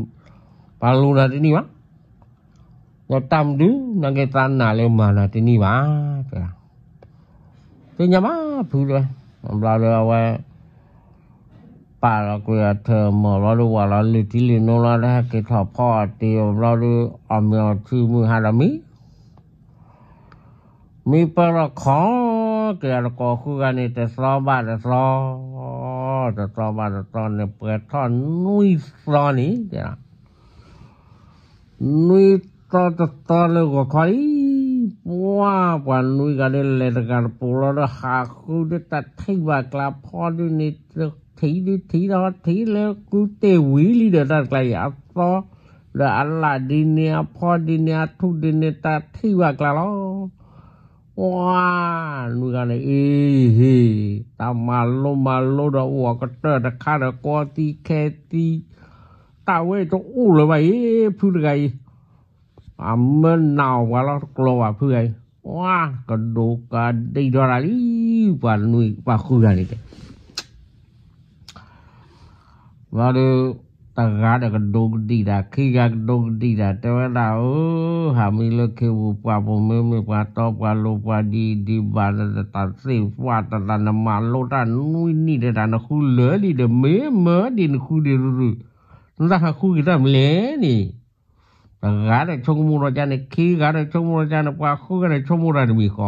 ပှၤလိၤနၤတန့ၢ်ဘၣ် ဒီးတၢ်မနုၤ နာ်က့သးနာ်လၢမၤနၤတန့ၢ်ဘၣ်, တဲ, သ့ၣ်ညါဘၣ်ဖုဒီး, ဘျီဒီးအဝဲ ပာ်လီၤကွံာ်အထၢၣ်မီၢ်ဘျီဒီး ဝးလီၤလုၢ်ထံလုၢ်နိလီၤဒီး ဟဲက့ၤထီၣ်ဖီအီၣ်တ့ၢ်အီၤဘျီဒီး အီၣ်မ့ၤအီထံမုၢ်ဟါဒီးမံ မံပၢၢ်ထီၣ်ခီ က့ၤအတကိးဃုဂၤန့ၣ် တသီဘၣ်တသီ, တသီဘၣ်တသီန့ၣ် ပှဲၤထီၣ်နွံသီန့ၣ် တဲဒၣ်, နွံသီတသီလၢဂီၤခီလံ, ပှၤပှၤနွံဂၤဒီး လဲၤတဂၤတပူၤလီၤဒီး ဟးဃုဒီးတၢ်ထံၣ်ဘၣ်ကျါဖီဒုးန့ၣ် ထံၣ်ဒုးထံၣ်ဒီးထံၣ်လၢကူတ့ၢ်ဝံၤလံဒီး တၢ်တကျါအံၤ အသီ ဒီးအလၣ်ဒ်န့ၣ် အဖီဒ်န့ၣ် အထူၣ်ဒ်န့ၣ် တၢ်ထံၣ်ဘၣ်ကျါလီၤ. ပှၤနွံဂၤန့ၣ် အ့ဟ့ၣ် တၢ်မၤလိမၤလိဒီး အိၣ်အကတၢၢ်တခါဒီး ကီသံခဲသံ တၢ်ဝဲတအိၣ်လၢၤဘၣ်အံၤ ဖုတဂၤအံၤ အမၢနးအီၣ်ပှၤလီၤတကျိၤဘၣ်ဖုဂၤအံၤ, ပှၤကဒိးကဒံၣ်ဒီးတၢ်လံ, ပှၤနွံပှၤဃုဂၤန့ၣ်တဲ ဘျီဒီး တဂၤဒီးကဒိးကဒံၣ်တၢ်, ခံဂၤကဒိးကဒံၣ်တၢ်, တဲဝဲဒၣ်ဧၢ, ဟးမံလၢခ့ပူၤပှၢ်ပူၤ မ့မ့ၢ်ပှၤတီပှၤလိၤပှၤဒ်အံၤဒံးဘၣ် တၢ်သ့ၣ်ပှၢ်တၢ် နမၤလိတၢ်နွံနံၣ်ဒီးတၢ် နဃုလၢာ်လံဒီး မ့ၢ်မၢဒ်နဃုဒံးရူၤရူၤ, နတၢ်ဟးဃုက့ၤတၢ်မနုၤလဲၣ်န့ၣ်, တဂၤဒီးဆိကမိၣ်ဒီးကန့ၣ်, ခံဂၤဒီးဆိကမိၣ်ဒီးကန့ၣ်, ပှၤဃုဂၤဒီးဆိကမိၣ်တၢ်တမံၤဃီ,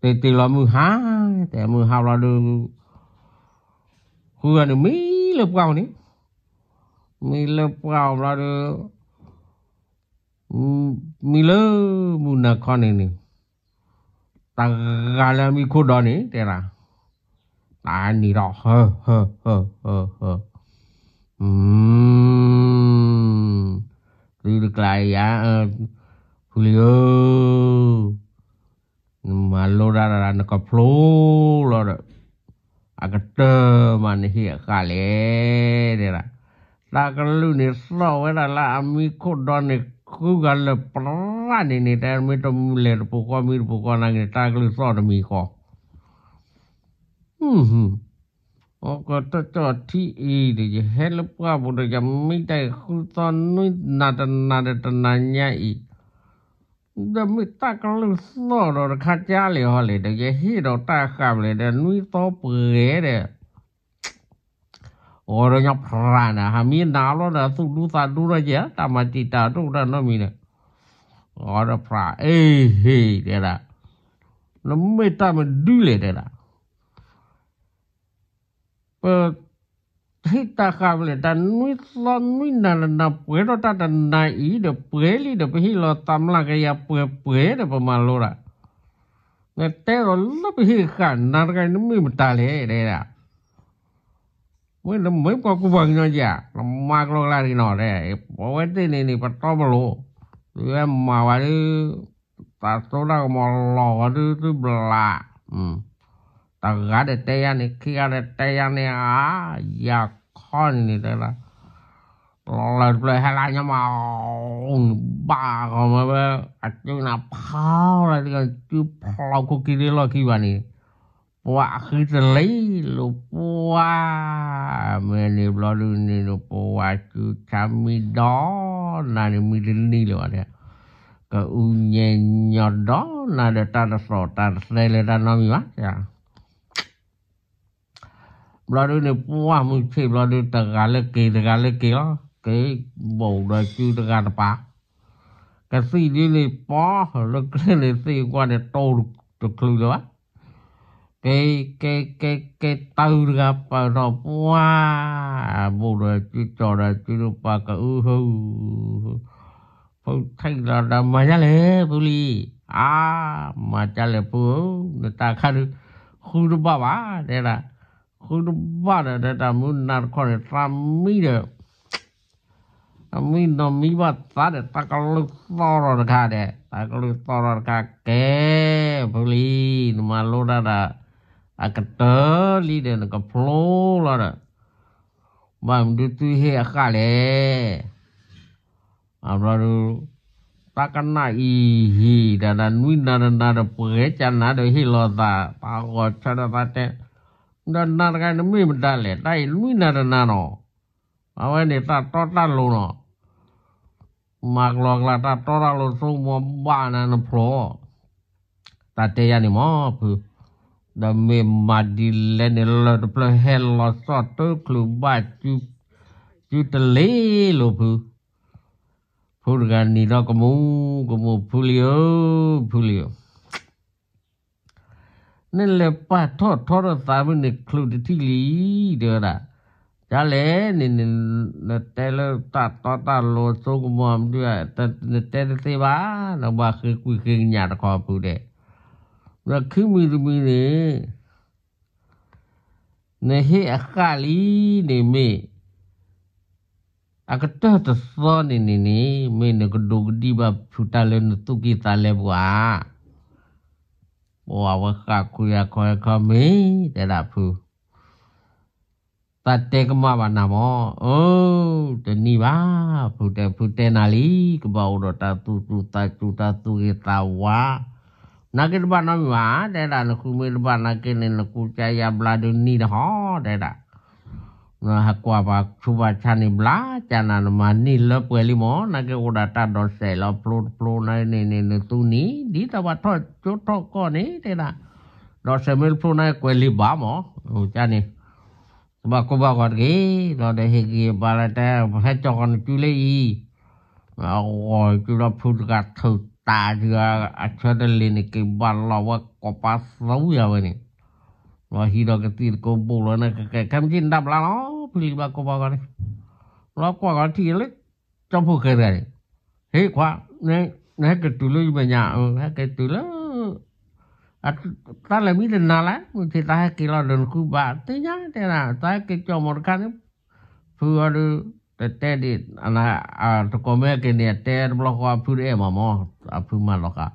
တဲတ့ၢ်လီၤမုၢ်ဟါ, တဲမုၢ်ဟါဘျီဒီး ဃုဂၤန့ၣ်မံလၢပှၢ်အီၤန့ၣ်, မံလၢပှၢ်အီၤဘျီဒီး မံလၢမုၢ်နၤခီန့ၣ်န့ၣ်, တဂၤလၢအမံခိၣ်ဒီန့ၣ် တဲဒၣ်, တၢ်နံၤဒီး ဟၢ ဟၢ ဟၢ ဟၢ ဟၢ, သုတကျါယၤ, ဖုလံဧၢ နမၤလိတၢ်ဒၣ် နကဖျိလီၤဒီး အကတၢၢ်မးနဟ့ၣ်အဃၣ်လဲၣ် တဲဒၣ်, တၢ်ကလုၢ်န့ၣ်သီၣ်ဝဲဒၣ်လၢအမံခိၣ်ဒီန့ၣ် ဃုဂၤလၢာ်ပြၢန့ၣ်န့ၣ် တဲမ့ၢ်တလဲၤတပူၤဃီ မံတပူၤဃီနာ်က့န့ၣ် တၢ်ကလုၢ်သီၣ်တမံၤဃီ, အကတၢၢ်ကၠီၣ်ထံအံၤဒီး ယဟဲလၢပှၢ်ပူၤဒီး ယမံတၢ်အံၤဃုသီနွံနၤတနၤဒီးတနၤညါအံၤ, ဒီးမ့ၢ်တၢ်ကလုၢ်သီၣ်ဒီးတခါကၢ်လဲၣ်ဟီလဲၣ်ဒီး ယဟ့ၣ်ဒီးတၢ်ဃာ်ဘျဲၣ်ဒီး နွံသီပှဲၤဒီး ဂီၤဒီးညီဖရၣ်န့ၣ် ဟးမံနၤအလီၢ်ဒီး သူၣ်ဒူသးဒူထီၣ်ကဲ တၢ်မၤတံာ်တာ်ဒိၣ်တၢ်နီတမံၤန့ၣ်, ဂီၤဒီးဖရၣ် အ့ဟ့ၣ်တဲဒၣ်, နမ့ၢ်တၢ်မဒုလဲၣ်တဲဒၣ်, ပ ဟ့ၣ်တၢ်ဃာ်ဘျဲၣ် တၢ်နွံသီနွံနၤတနၤ ပှဲၤထီၣ်တၢ်တနၤအံၤဒီး ပှဲၤလံဒီး ပဟ့ၣ်လီၤသးမျးကယၤပှဲၤပှဲၤဒီး ပမၤလိဒၣ်, နတဲဒီးလၢပဟ့ၣ်ဃာ်နၤတဂၤ နမ့ၢ်မတၤလဲၣ်တဲဒၣ်, မ့ၢ်နမ့ၢ်ပှၤကူပှၤကညီဧါ, နမၤကျိၤကျါတဂ့ၤနီၤ, ပဝဲသ့ၣ်န့ၣ်န့ၣ် ပတီပလိၤ, သုဝဲမၤဝဲဒုး တၢ်စိတၢ်ကမီၤလီၤဝဲဒုးသုဘျး, တဂၤဒီးတဲယၤန့ၣ် ခံဂၤဒီးတဲယၤန့ၣ်ဧါ, ယၤခီန့ၣ်န့ၣ်တဲဒၣ်, လီၤလၢတဖျၢၣ်ဟဲလၢညါမး, ဘၣ်ဂီၤမးဝဲ, အစုနၤဖီလၢတဂၤ စုဖျီခိၣ်ခံဒ်လီၢ်ခံဘၣ်န့ၣ်, ပှၤအဃံတလ့လိာ်ပှၤ, မ့ၢ်န့ၣ်ဘျီဒုးန့ၣ် ပှၤစုဆါမံဒီးနၤန့ၣ် မံတနံၤလၢၤဘၣ်, ကအူညဲညီဒီးနၤဒီး တၢ်တသီၣ်တၢ်တသဲလၢတၢ်နီတမံၤဘၣ်, ဘျီဒုးန့ၣ် ပှၢ်မုၢ်ဆ့ၣ်ဘျီဒုး တဂၤလၢက့ၤတဂၤလၢက့ၤလီၤ, က့ၤဘိၣ်ဒီးစုတဂၤတပၤ, ကသံၣ်ဒ်န့ၣ်ပီၢ်လၢကျဲန့ၣ် သံၣ်ကွၢ်န့ၣ် တိတချုးလၢၤဘၣ်, က့ၤ က့ၤ က့ၤ က့ၤတၢ်တဂၤပၢၢ်ထီၣ်ပှၢ်, ဘိၣ်ဒီးစုကၠီၣ်ဒီးစုတပၤ ကအုဟၢ, ဖုထံၣ်လီၤဒီး မၤဒ်လဲၣ်ဖုလံ, အါ, မၤဒ်လဲၣ်ဖုဧၢ, နတၢ်ခါဒုး ဃုတဘၣ်ဘၣ်တဲဒၣ်, ဃုတဘၣ်ဒီး တဲတၢ်မုၢ်နၤတခီန့ၣ် သးမံဒီး အမံနီၤမံဘၣ်သးဒီး တၢ်ကလုၢ်သီၣ်ထီၣ်တခါဒီး တၢ်ကလုၢ်သီၣ်ထီၣ်တခါ ကဲ ဖုလံ, နမၤလိတၢ်ဒီး အကတၢၢ်လံဒီး နကဖျိလီၤဒီး ဘၣ်မနုၤသုဟ့ၣ်အဃၣ်လဲၣ်. အဘျီဒုး တၢ်ကနၣ်အံၤဟံၣ်ဒၣ်ဒၣ် နွံနၤတနၤဒီး ပှဲၤကနၤဒီးဟ့ၣ်လီၤသး တၢ်ဂီၤဆၢဒီးသးတဲ ဒီးနၤတဂၤနမ့ၢ်မတၤလဲၣ် တၢ်အံၤနွံနၤတနၤနီၤ, အဝဲန့ၣ်တၢ်တီတၢ်လိၤနီၤ, မၤကလီကလီတၢ်တီတၢ်လိၤဆိကမိၣ်ဘၣ်နၤနဖျိ တၢ်တဲယၤန့ၣ်မ့ၢ်ဖု, ဒီးမ့ၢ်မၤဒ်လဲၣ်န့ၣ် လၢၢ်တဖျၢၣ်ဟဲလီၤစီၣ်တချုးဘၣ် စုတလ့လိာ်ဖု, ဖုတဂၤနံၤဒီးကမူၤကမူၤ ဖုလံဧၢ, ဖုလံဧၢ, နလဲၤပာ်ထီၣ်ထီဒီးသးမုၢ်န့ၣ် ချုးတထံၣ်လံ, တဲဝဲဒၣ်, ကလဲၣ်န့ၣ် နတဲလၢတၢ်တီတၢ်လိၤဆိကမိၣ်မနုၤ, နတဲတသ့ဘၣ်, နဘၣ်ဃ့ကွံာ်ဃ့ကညးတခီဖုဒဲး, ဒီးခံမံၤတမံၤန့ၣ် နဟ့ၣ်အဃၣ်လံန့ၣ်မ့ၢ် အကတၢၢ်တသီန့ၣ်န့ၣ်န့ၣ် မ့ၢ်နကဒိးကဒံဘၣ်ဖုတၢ်လၢနသူၣ်ကံၢ်သးလဲပူၤဧါ, ပဝဲဃၣ်ခွံအခီခီမ့ၢ် တဲဒၣ်ဖု တၢ်တဲကမၣ်ဘၣ်နၤမ့ၢ်, အၢ, တနံၤဘၣ်, ဖုတဲ ဖုတဲနၤလံ, ကဘၣ်အိၣ်ဒီးတၢ်သူၣ်စူၤသးစူၤ တၢ်သူၣ်ဂ့ၤသးဝါ, နာ်က့တဘၣ်နီတမံၤဘၣ်, တဲဒၣ်နဃုမ့ၢ်တဘၣ်နာ်က့န့ၣ် နကူကါယါဘျါဒုးနံၤတဟီ, တဲဒၣ်, ဟးကွၢ်ပှၤဆူးပှၤဆါန့ၣ်ဘျါကနၤ နမၤန့ၢ်လၢပှဲၤလံမ့ၢ်, နာ်က့အိၣ်ဒၣ်တၢ်ဒိးစဲးလီၤဖျိတဖျိန့ၣ်န့ၣ် နသူန့ၣ် ဒ်သိးပှၤထီၣ်ကၠိထီၣ်ကီၢ်န့ၣ် တဲဒၣ်, ဒိးစဲးမ့ၢ်တဖျိန့ၣ်ကွဲးလံာ်ဘၣ်မ့ၢ်, ကန့ၣ် တဘၣ်ကိၢ်ဘၣ်ဂီၤတဂ့ၤ, ဘျီဒီးဟ့ၣ်ဂံၢ်ဘါလၢတဲ ဟဲကၠီဃီနစုလၢအံၤ, အဂီၢ်စုဒီးဖုတဂၤထုးတၢ်ဒုးအဆၢတလ့ၤန့ၣ် က့ၤဘၣ်လီၤဝဲကိးပၤသဝံယၤဝဲန့ၣ်, ဘျီဟံးဒီးကသံၣ်သကိးဘိၣ်လီၤန့ၣ် ကဲခဲမုၢ်ဆ့ၣ်နတၢ်ဘျါလီၤ, ဖုလံဘၣ်ကိၢ်ဘၣ်ဂီၤန့ၣ်, ဘျီကွၢ်ဂီၤထံၣ်လၢ ကၠီဖိၣ်ဃဲတဂၤန့ၣ်, ဟ့ၣ်ခွါ, နဟဲက့ၤတုၤလၢယမဲာ်ညါ, ဟဲက့ၤတုၤလၢ တၢ်လဲၤမံတနၤလဲၣ်, မုၢ်ဆ့ၣ်တၢ်ဟဲက့ၤလီၤဒီးနဃုဘၣ်သ့ၣ်ညါတဲဒၣ် တၢ်ဟဲက့ၤကၠီမီၤတခါန့ၣ်, ဖုအီၤဒုး တတဲဒံး, တကိးမ့ၢ်ဟဲက့ၤန့ၣ် အတဲတဘျီဃီအဖုတအဲၣ်မးမး, အဖုမၤလီၤဃာ်,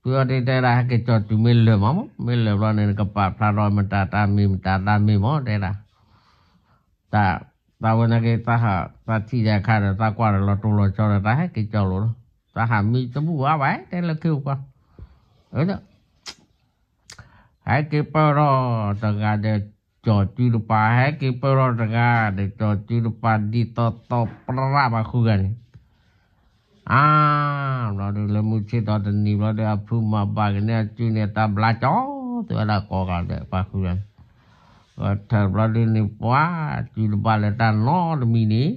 ဖုအီၤဒုးတဲဒၣ် ဟဲက့ၤကၠီတုၤမ့ၢ်လၢာ်မးမး, မ့ၢ်လၢာ်ဘျီန့ၣ် နကပာ်ဖျါထီၣ်မတၤတၢ်မ့ၢ်မတၤတၢ်မ့ၢ်မး တဲဒၣ် တၢ်ဝဲနာ်က့ တၢ်ဟးတၢ်ထံၣ်ယၤခါဒီး တၢ်ကွၢ်ဒီးလီၤတိၢ်လီၤဆီဒီး တၢ်ဟဲက့ၤကၠီလိာ်လီၤ, တၢ်ဟးမံတဘူၣ်ဘၣ်ဘၣ် တဲလၢခံအိၣ်ကွၢ်, အၢ, ဟဲက့ၤပၢၢ်ထီၣ်တဂၤဒီး ကၠီၤစုတပၤ, ဟဲက့ၤပၢၢ်ထီၣ်တဂၤဒီး ကၠီၤစုတပၤ ဒ်သိးသိးပြၢ်ပှၤဃုဂၤန့ၣ်, အါ, ဘျီဒုး လၢမုၢ်ဆ့ၣ်ထီၣ်တနံၤဘျီဒုး အဖုမၤဘၣ်ကန့ၢ်အစုန့ၣ် တၢ်ဘျါကၠီၤ တဲဝဲဒၣ်ကိးဂၤဒဲး ပှၤဃုဂၤန့ၣ်, ဂဲၤထၢၣ်ဘျီဒုးန့ၣ် ပှၤ စုတပၤလၢတၢ်နီတမံၤန့ၣ်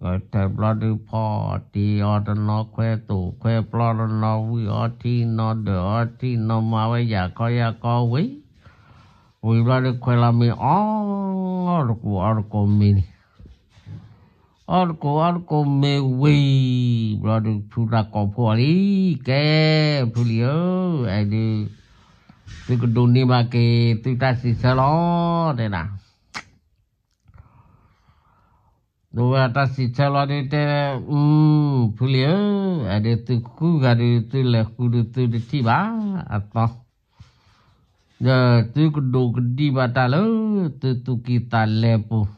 ဂဲၤထၢၣ်ဘျီဒုး ဖီၣ်တ့ၢ်အီၤတနီၤ ခွဲသိၣ်ခွဲပျီတနီၤ ဝံၣ်အီထံနီၤ ဒၢၣ်အီထံနီၤ မၤဝဲယၢ်ခီယၢ်ခီဝံၤ, ဝံၤဘျီဒုး ခွဲးလီၤမ့ၤအီၣ်တကိးအီၣ်တကိးမ့ၤန့ၣ်, အီၣ်တကိးအီၣ်တကိးမ့ၤဝံၤ ဘျီဒုး ဖုတၢ်ကိးဖှိၣ်အီၤလံ, ကဲ ဖုလံၤဧၢ, အဲၣ်ဒုး သုကဒိးန့ၢ်ဘၣ်က့ၤ သုတၢ်စံးဆၢလီၤ တဲဒၣ် ဒိးဝဲတၢ်စံးဆၢလီၤဒုး တဲ, ဖုလံၤဧၢ, အဲၣ်ဒုး သုဃုဂၤဒုး သုလဲၤဃုဒုး သုတထံၣ်ဘၣ်အသီ, ဒီးသုကဒိးကဒံၣ်ဘၣ်တၢ်လၢ သုသူၣ်ကံၢ်သးလဲပူၤ,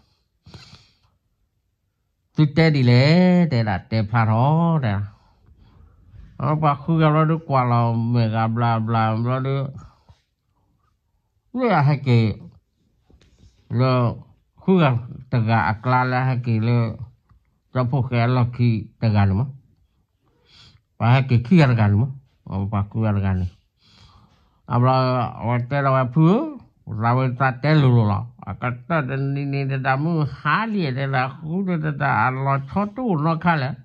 သုတဲဒ်လဲၣ် တဲဒၣ် တဲဖျါထီၣ် တဲဒၣ်, ပှၤဃုဂၤဘျီဒုး ကွၢ်လီၤမဲာ်ဂၤဘျါဘျါဘျီဒုး လၢအဟဲက့ၤ လၢ ဃုဂၤတဂၤအကျါလၢဟဲက့ၤလၢ ကၠီဖှိၣ်ဃဲအလီၢ်ခံတဂၤန့ၣ်မး, ပှၤဟဲက့ၤခံဂၤတဂၤန့ၣ်မး, ပှၤဃုဂၤတဂၤန့ၣ်, အဘျီ အဝဲတဲဒီးဝဲ ဖုဧၢ, သးဝဲသးတဲလိၤလိၤလီၤ, အကတၢၢ်တနံၤန့ၣ် တဒၣ်မုၢ်ဟါလံ တဲဒၣ် ဃုဒီးတဒၣ်အလီၤဆီတအိၣ်နီတခါလဲၣ်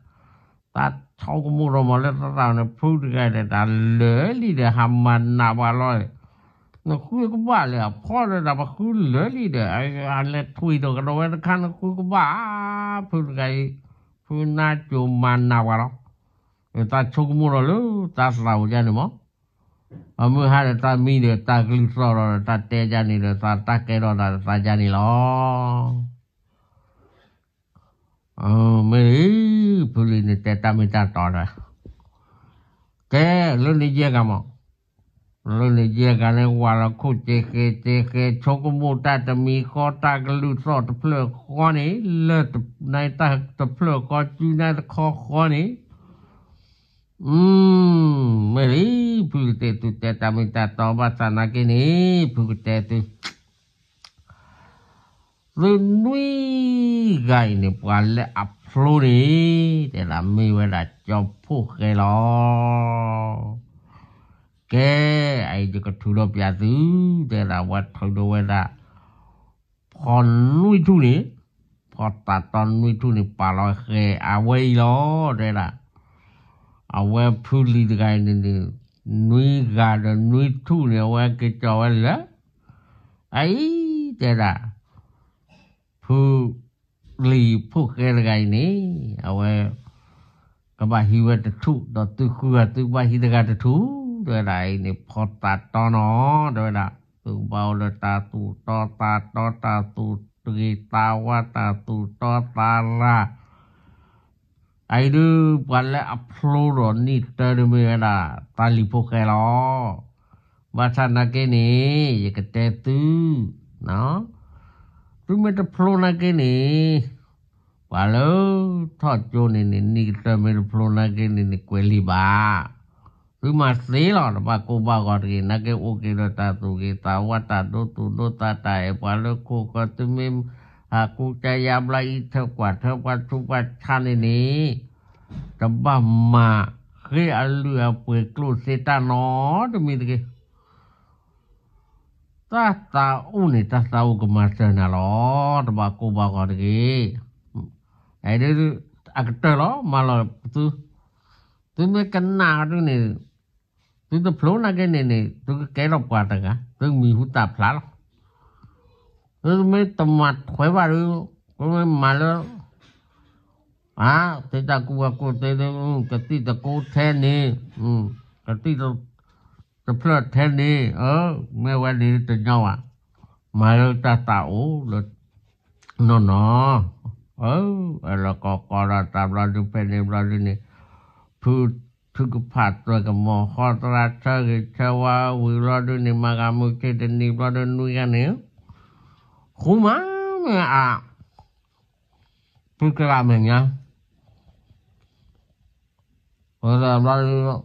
သးဆိကမိၣ်ဒီးမၤလၢသးသးန့ၣ် ဖုတဂၤဒီး တၢ်လၢာ်လံဒီး ဟးမၤနးပှၤလီၤ, နဃုကဘၣ်လၢအဖီဒီး တၢ်ပဃုလၢာ်လံဒီး အလဲၤထွံၣ်ဒီးကဒီးဝဲတခါ နဃုကဘၣ်, ဖုတဂၤအံၤ ဖုနါစိၤမၤနးပှၤလီၤ, သးဆိကမိၣ်ဒီးလၢသးသးအိၣ်ဒ်န့ၣ်မး, အမုၢ်ဟါဒီးတၢ်မံဒီးတၢ်ကလုၢ်သီၣ်ဒီး တၢ်တဲဒ်န့ၣ်ဒီး သးတၢ်ကဲထီၣ်သးဒီးသးဒ်န့ၣ်လီၤ. မ့ၢ်လံ, ဖုလံၤန့ၣ်တဲတၢ်မ့ၢ်တၢ်တီဒီး, ကဲ, လၢန့ၣ်ယဲၢ်ဂၤမး, လၢန့ၣ်ယဲၢ်ဂၤန့ၣ် ဝၤလီၤခိၣ်စ့ဃဲစ့ဃဲ ဆိကမိၣ်တၢ်တမံၤဃီ တၢ်ကလုၢ်သီၣ်တဖျၢၣ်ဃီန့ၣ် လၢနတဖျၢၣ်ဃီ စုနတခီဃီန့ၣ်, မ့ၢ်လံ, ဖုလံၤတဲသုတဲတၢ်မ့ၢ်တၢ်တီ ဘၣ်ဆၣ်နာ်က့န့ၣ် ဖုကတဲသု သုနွံဂၤအံၤန့ၣ် ပှၤလၢအဖျိန့ၣ် တဲဒၣ်မ့ၢ်ဝဲဒၣ်ကၠီဖှိၣ်ဃဲလီၤ. ကဲ, အအံၤယကထုးထီၣ်ပျးသု, တဲဒၣ်ဝဲထုးထီၣ်ဝဲဒၣ် ဖီနွံထူၣ်န့ၣ်, ဖီသးတီနွံထူၣ်န့ၣ် ပာ်လီၤဃဲၤအဝဲအံၤလီၤ, တဲဒၣ် အဝဲဖုလံၤတဂၤအံၤန့ၣ်န့ၣ်, နွံဂၤဒီးနွံထူၣ်န့ၣ် အဝဲက့ၤကၠီၤဝဲလၢ အအံၤ တဲဒၣ် ဖုလံၤဖိၣ်ဃဲတဂၤအံၤန့ၣ် အဝဲ ကဘၣ်ဟံးဝဲတထူၣ် ဒီးသုဃုဂၤသုကဘၣ်ဟံးတဂၤတထူၣ် တဲဝဲဒၣ်အံၤန့ၣ် ဖီသးတီနီၤ တဲဝဲဒၣ် သုကဘၣ်အိၣ်ဒီးတၢ်သူၣ်တီသးတီ တၢ်သူၣ်တဂ့ၤသးဝါ တၢ်သူၣ်တီသးရၤ အအံၤဒုး ပှၤလၢအဖျိဒီးနံၣ်တၢ်ဒုးမ့ၢ်ဝဲဒၣ် သးလံၤဖိၣ်ဃဲလီၤ. ဘၣ်ဆၣ်နာ်က့န့ၣ် ယကတဲသု, သုမ့ၢ်တဖျိနာ်က့န့ၣ် ပှၤလၢထီၣ်ကၠိန့ၣ်န့ၣ် နံၣ်ကတၢၢ်မ့ၢ်တဖျိနာ်က့န့ၣ်န့ၣ် ကွဲးလံာ်ဘၣ်. သုမၤသ့လီၤ တဘၣ်ကိၢ်ဘၣ်ဂီၤတဂ့ၤ နာ်က့အိၣ်က့ၤဒီးတၢ်သူၣ်ဂ့ၤသးဝါ တၢ်ဒိသူၣ်ဒိသး တၢ်အဲၣ်ပှၤလၢခိၣ်ဃၢၤ သုမ့ၢ် ဟးကူကယါဘျါအံးထၢၣ်ကွၢ်ထၢၣ်ပှၤဆူးပှၤဆါန့ၣ်န့ၣ် တဘၣ်မၤဃ့အလုၢ်အပှ့ၤကျိၣ်စ့တၢ်နီတမံၤတဂ့ၤ. တၢ်သးအိၣ်န့ၣ် တၢ်သးအိၣ်ကမၤစၢၤနၤလီၤ တဘၣ်ကိၢ်ဘၣ်ဂီၤတဂ့ၤ. အကတၢၢ်လီၤ မၤလီၤသု, သုမ့ၢ်ကနၣ်ဒုးန့ၣ် သုတဖျိနာ်က့န့ၣ်န့ၣ် သုကကဲထီၣ်ပှၤတဂၤ သုမံၤဟူသၣ်ဖျါလီၤ. သုမ့ၢ်တမၤထွဲဘၣ်ဒီး သုမ့ၢ်မၤလၢ အါ သုတၢ်ကူၣ်ဘၣ်ကူၣ်သ့ ကသံၣ်တကိးထဲန့ၣ် ကသံၣ်တဖျၢၣ်ထဲန့ၣ် မ့ၢ်ဝဲန့ၣ်တညီဘၣ်. မၤလၢတၢ်သးအိၣ်လၢ နီၢ်နီၢ် အလီၢ်ကီကီဒီးတၢ်ဘျီဒုးဖဲန့ၣ်ဘျီဒုးန့ၣ် ဖုထုကဖၣ်သွဲၣ်ကမီၤဃီသရၣ်ဆၢဂ့ၤဆၢဝါဝံၤဘျီဒုးန့ၣ် မၤဂၤမုၢ်ဆ့ၣ်တနံၤဘျီဒုးနွံဂၤန့ၣ် ဃူမးမ့ၢ်အ ဖုကလးမဲာ်ညါ ဝဲဒၣ်ဘျီဒုး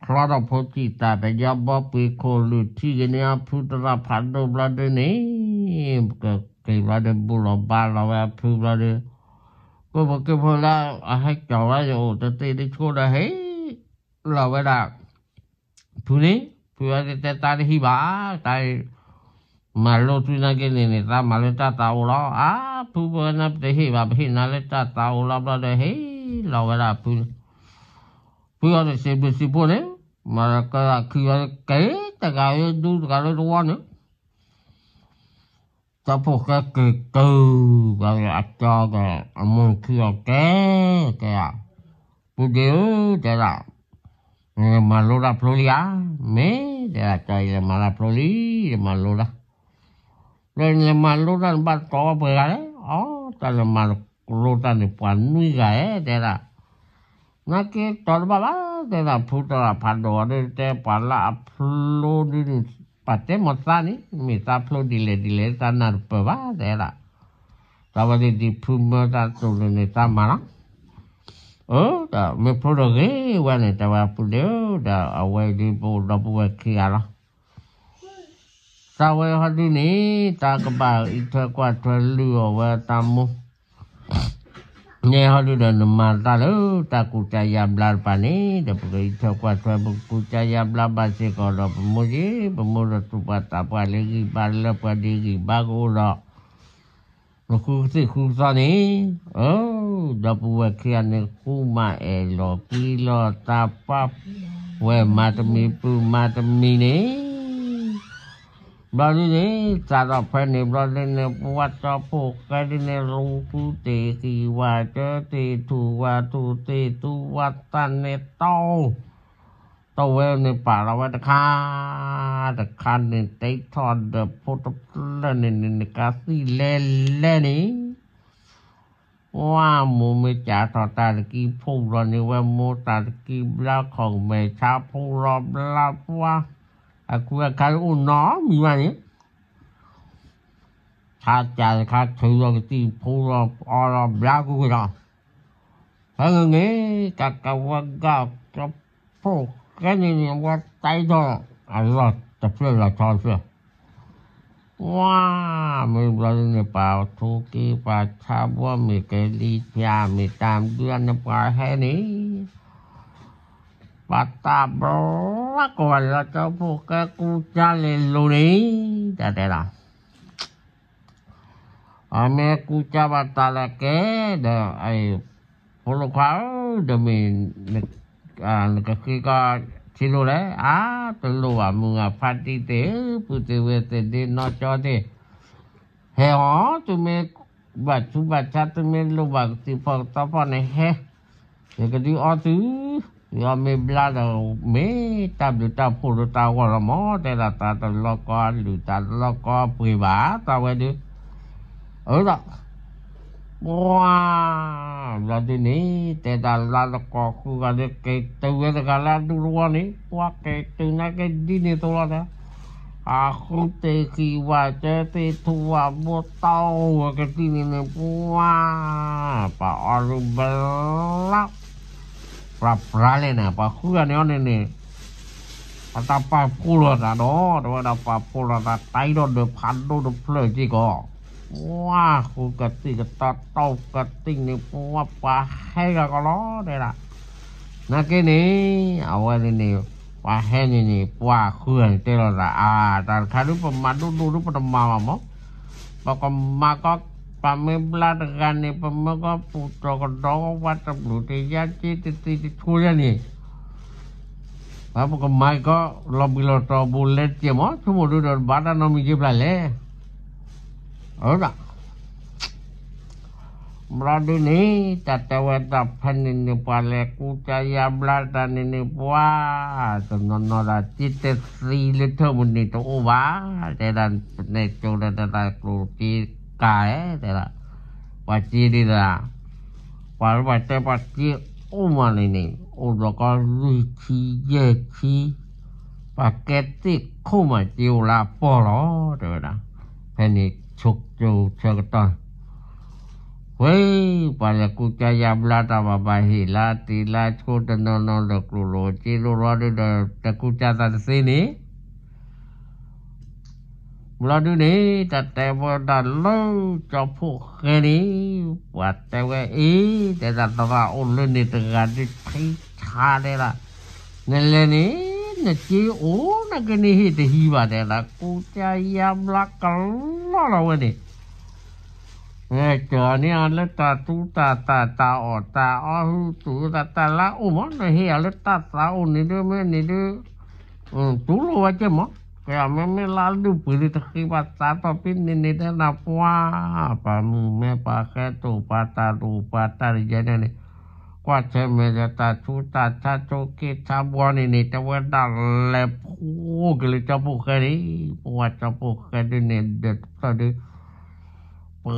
ဖျီထီၣ်ဖိစံးတၢ် ပယီၤဘီပှ့ၤခိၣ်လုၢ်ထံက့ၤန့ၢ်အဖုသရၣ်ဖးဒိၣ်ဘျီဒုန့ၣ်, ကက့ၤဘျီဒု ဘူၣ်လီၤဘါလီၤဝဲအဖုဘျီဒု, ကိၣ်ဖိက့ၢ်ဖိလၢအဟဲကၠီၤဝဲယအိၣ်တသ့တဆိဒီး ဟ့ၣ်လီၤဝဲဒၣ် ဖုန့ၣ်, ဖုအံၤတဲတၢ်တဟံၣ်ဘၣ်, တၢ် မၤလိသုနာ်က့န့ၣ်န့ၣ် သးမၤလၢတၢ်သးအိၣ်လီၤ. အါ ဖု ပဝဲန့ၣ်ပတဟ့ၣ်ဘၣ်, ပဟ့ၣ်နၤလၢတၢ်သးအိၣ်လီၤဘျီဒီး ဟ့ၣ်လီၤဝဲဒၣ်ဖုန့ၣ်, ဖုအံၤန့ၣ်စံးဘျုးစံးဖှိၣ်န့ၣ်, မၤကက့ၤတဂၤဒူတဂၤလၢတဝီန့ၣ် တၢ်ဖိၣ်ဃဲက့ၤကၢၤ, အမိၢ်ခံဂၤကဲ, ကဲ, ပုၢ်ဒ့ဧၢ, တဲဒၣ်, နမၤလိတၢ်ဖျိလံဧါ, မ့ၢ်, တဲဒၣ်, ကၠီအံၤလဲၤမၤတၢ်ဖျိလံ, ယမၤလိတၢ်, ဒီးနလဲၤမၤလိတၢ်န့ၣ် ဘၣ်တီဝဲပှဲၤဂၤလဲၣ်, အီ တၢ်လဲၤမၤလိတၢ်န့ၣ် ပှၤနွံဂၤဧဲ, တဲဒၣ် နာ်က့တီတဘၣ်ဘၣ်, တဲဒၣ်, ဖုသရၣ်ဖးဒိၣ်အီၤဒု တဲပှၤလၢအဖျိဒုန့ၣ်, ပှၤတဲမၤသးန့ၣ် မ့ၢ်သးဖျိဒ်လဲၣ်ဒ်လဲၣ် တၢ်နၢ်တပၢၢ်ဘၣ်, တဲဒၣ်, တၢ်ဝဲဒၣ်ဒ်ဖုမၢတၢ်သိၣ်လိာ်န့ၣ် တၢ်မၤလီၤ, အၢ, ဒီးမ့ၢ်ဖျိဒီးဂ့ၤဝဲန့ၣ် တဲဝဲပုၢ်ဒ့ဧၢ, ဒီးအဝဲဒုပအိၣ်ဒီပုၢ်ဝဲၢ်ခံဂၤလီၤ သးဝဲဟီဒုန့ၣ် တၢ်ကဘၣ်အံးထွဲကွၢ်ထွဲလုၢ်အီၣ်ဝဲတၢ်မိၢ်, န့ၣ်ဟီဒုဒီးနမၤတၢ်လၢတၢ်ကူၣ်တၢ်ယါဘျါတပၤန့ၣ် ဒီးပကအံးထွဲကွၢ်ထွဲ ပကကူၣ်တၢ်ယါဘျါဘၣ်စ့ၢ်ကီးဒီး ပမိၢ်က့ ပမိၢ်ဒီးသူၣ်ပှၢ်သးပှၢ်လၢဂံၢ်ဘါလၢပှၤဒ်ဂံၢ်ဘါကအိၣ်ဒီး နဃုကသံၣ်ဃုကသီန့ၣ်, အၢ, ဒီပုၢ်ဝဲၢ်ခံဂၤန့ၣ် ဃူမၤအဲၣ်လီၤကွံလီၤတၢ်ပှၢ်, ဝဲမၤတမံၤပုၢ်မၤတမံၤန့ၣ်, ဘျီဒုန့ၣ် စးထီၣ်ဖဲန့ၣ်ဘျီဒုန့ၣ် ပဝဲတီဖိၣ်ဃဲဒုန့ၣ် လူၤဃုသ့ၣ်ဃံၣ်ဝါစၢသ့ၣ်ထူၣ်ဝါထူၣ်သ့ၣ်သူဝါသၣ်န့ၣ်တီ တဝဲန့ၣ်ပာ်လီၤဝဲတခါ, တခါန့ၣ် တ့ထီၣ်ဒီးဖိတဖျၢၣ်န့ၣ်န့ၣ် နကသံၣ်လဲလဲန့ၣ်, ဝါမိၢ်မ့ၢ်ကးထီၣ်တၢ်တကံဖိလီၤန့ၣ် ဝဲမိၢ်တၢ်တကံဘျါခီၣ်မဲာ်ဆါဖိလီၤဘျါပှၢ်, အခုအခါအိၣ်နီတမံၤဘၣ်န့ၣ် ဆါစၢ်တခါထုးလီၤကသံၣ်ဖိလီၤအီလီၤဘျါကွံာ်ကွံာ်လီၤ, ဖဲန့ၣ်န့ၣ် တၢ်ကဝဲဂၤ ဖိၣ်ဃဲန့ၣ်န့ၣ် ဝဲတၢ်အံၤဒီး အလီၢ်တဖျၢၣ်လီၤဆီတဖျၢၣ် ဝါ, မ့ၢ်ဘျီဒုန့ၣ် ပှၤထိက့ၤပှၤဆါဘှီ မ့ၢ်ကလံၤဖၠၣ် မ့ၢ်တၢ်ဘျုးန့ၣ် ပှၤဟဲန့ၣ်, ပှၤတၢ်ဘျါကိးဂၤလၢ ကၠီဖိၣ်ဃဲကူစါလဲၤလိၤန့ၣ်, တၢ်တဲလီၤ အမ့ၢ်ကူစါဘၣ်တၢ်လၢကဲ, ဒီး ဖိလိာ်ခွါဧၢ, ဒီးမ့ၢ် နကဃ့ကီးထံလိၤလဲၣ်, အါ, တလိၣ်ဘၣ် မုၢ်ဂၤဖါတံၢ်သ့ၣ်, ပုၢ်သ့ၣ်ဝဲၢ်သ့ၣ်ဒ့နီၢ်ကၠီသ့ၣ်, ဟဲအီၤ, သုမ့ၢ်ဘၣ်ဆူးဘၣ်ဆါ သုမ့ၢ်လိၣ်ဘၣ်ကသံၣ်ဖီကသီဖီန့ၣ်ဟဲ, ယကဒုးအီသု, ယအီမ့ၢ်ဘျါဒီး မ့ၢ်တၢ်ဘျုးတၢ်ဖှိၣ်လၢတၢ်ဂီၢ်လီၤမး, တဲဒၣ် တၢ်တလီၤကီအလုၢ်တၢ်တလီၤကီအပှ့ၤဘၣ်, တၢ်ဝဲဒုး, အၢဒီး ပှၤ, ဘျီဒုန့ၣ် တဲတၢ်လၢတကိးဃုဂၤဒီး က့ၤတုၤဝဲတဂၤလၢအဒူတဝီန့ၣ် ပှၤက့ၤတုၤနာ်က့ဒ်န့ၣ်သိးလီၤဒီး, အဃုသ့ၣ်ဃံၣ်ဝါစၢသ့ၣ်ထူၣ်ဝါဘိတီဝဲကသံၣ်န့ၣ်န့ၣ် ပှၤ, ပှၤအီၣ်ဒုးဘျါ ပှၤပြးလဲၣ်န့ၣ် ပှၤဃုဂၤန့ၣ်အီၤန့ၣ်န့ၣ် ပှၤတၢ်ပာ်ဖှိၣ်လိာ်သးဒီး တဝဲဒၣ်ပာ်ဖှိၣ်လိာ်သး တၢ်အံၤဒီးဒီးဖးဒိၣ်တဖျၢၣ်စ့ၢ်ကီး, ပှၤဃုကသံၣ်ကသီတီကသံၣ်န့ၣ် ပှၤပှၤဟဲဂၤကီးလီၤ တဲဒၣ်, နာ်က့န့ၣ် အဝဲန့ၣ်န့ၣ် ပှၤဟဲန့ၣ်န့ၣ် ပှၤဃုဂၤန့ၣ်တဲလိာ်သး အါ တၢ်တခါဒုးပမၤဒိၣ်ဒိၣ်ဒုးပတမၤဘၣ်မး, ပကမၤကီး ပမ့ၢ်ဘျါတဂၤန့ၣ် ပမ့ၢ်ကီးပူၤတီၤကဒီးဝဲတဘျုးတယါက့တသံတဆိယါန့ၣ် ပကမၤကီး လီၤဘှံးလီၤတီၤဘူးလဲတက့ၢ်မး ဆိကမိၣ်ဒုးဒီးတဘၣ်တၢ်နီတမံၤက့ဖျါလဲၣ်, အၢ ဘျီဒုးန့ၣ် တၢ်တဲဝဲတၢ်ဖဲန့ၣ်န့ၣ် ပှၤလဲၤကူစါယါဘျါတၢ်န့ၣ်န့ၣ် ပှၤ တနီၤနီၤဒၣ် စ့တသံလၢထၢၣ်မုၢ်နံၤတအိၣ်ဘၣ်, တဲဒၣ် နဲၣ်ကၠိဒီးတၢ်ကျိၣ်စ့ကၤဧဲ တဲဒၣ်, ပှၤစ့ဒ်တၢ် ပှၤလၢပှၤတဲပှၤစ့အိၣ်မးန့ၣ်န့ၣ် အိၣ်ဒီးကီးလွံၢ်ဆံယဲၢ်ဆံ, ပှၤကဲသ့ၣ်ခိၣ်မးစ့အိၣ်လၢအပီၢ်လီၤ တဲဝဲဒၣ်, ဖဲန့ၣ်ဆိကၠိဆၢကတီၢ် ဝဲ ပှၤလဲၤကူစါယါဘျါတၢ်ဘၣ်ဘၣ်ဟ့ၣ်လါတ့ၢ်လါဆိတနီၤနီၤဒီးကျိၣ်လိာ်စ့လိာ်လီၤဒီး တကူစါသးတသ့န့ၣ် ဘျီဒုန့ၣ် တၢ်တဲဝဲဒၣ်လၢကၠီဖှိၣ်ဃဲန့ၣ် ပှၤတဲဝဲအ့ၣ် တဲဒၣ်သရၣ်အိၣ်လၢန့ၣ်တဂၤဒု ထံဆါတဲဒၣ် နလဲၤန့ၣ် နစ့အိၣ်နကန့ၢ်ဟ့ၣ်တဟံးဘၣ်တဲဒၣ် ကူစါယါဘျါကလီလီၤဝဲန့ၣ် ကၠီၤန့ၢ်အီၤလၢတၢ်သူတၢ်သၣ်တၢ်အီၣ်တၢ်အီ ဟုသူၣ်သးတၢ်လၢအိၣ်မး နဟ့ၣ်အီၤလၢတၢ်သၣ်အိၣ်န့ၣ်ဒု မ့ၢ်န့ၣ်ဒု တူၢ်လိာ်ဝဲက့မး ကယၤမ့မ့ၢ်လၢအဒုၣ်ပှ့ၤဒုတဃ့ဘၣ်သးထီၣ်ဖဲန့ၣ်န့ၣ်တဲနၤပှၤ ပှၤမုၢ်မဲပှၤဃဲတိၢ်ပှၤတၢ်တိၢ်ပှၤတၢ်တယဲန့ၣ်န့ၣ် ကွၢ်ဆၢၣ်မဲာ်ဒီးတၢ်ဆူးတၢ်ဆါဆိက့ဆါဘှီန့ၣ်န့ၣ် တဲဝဲဒၣ်လဲၤဖှိၣ်က့ၤလၢကၠီဖှိၣ်ဃဲန့ၣ် ပဝဲကၠီဖှိၣ်ဃဲဒုန့ၣ် ဒီးတဖျၢၣ်ဒု ပ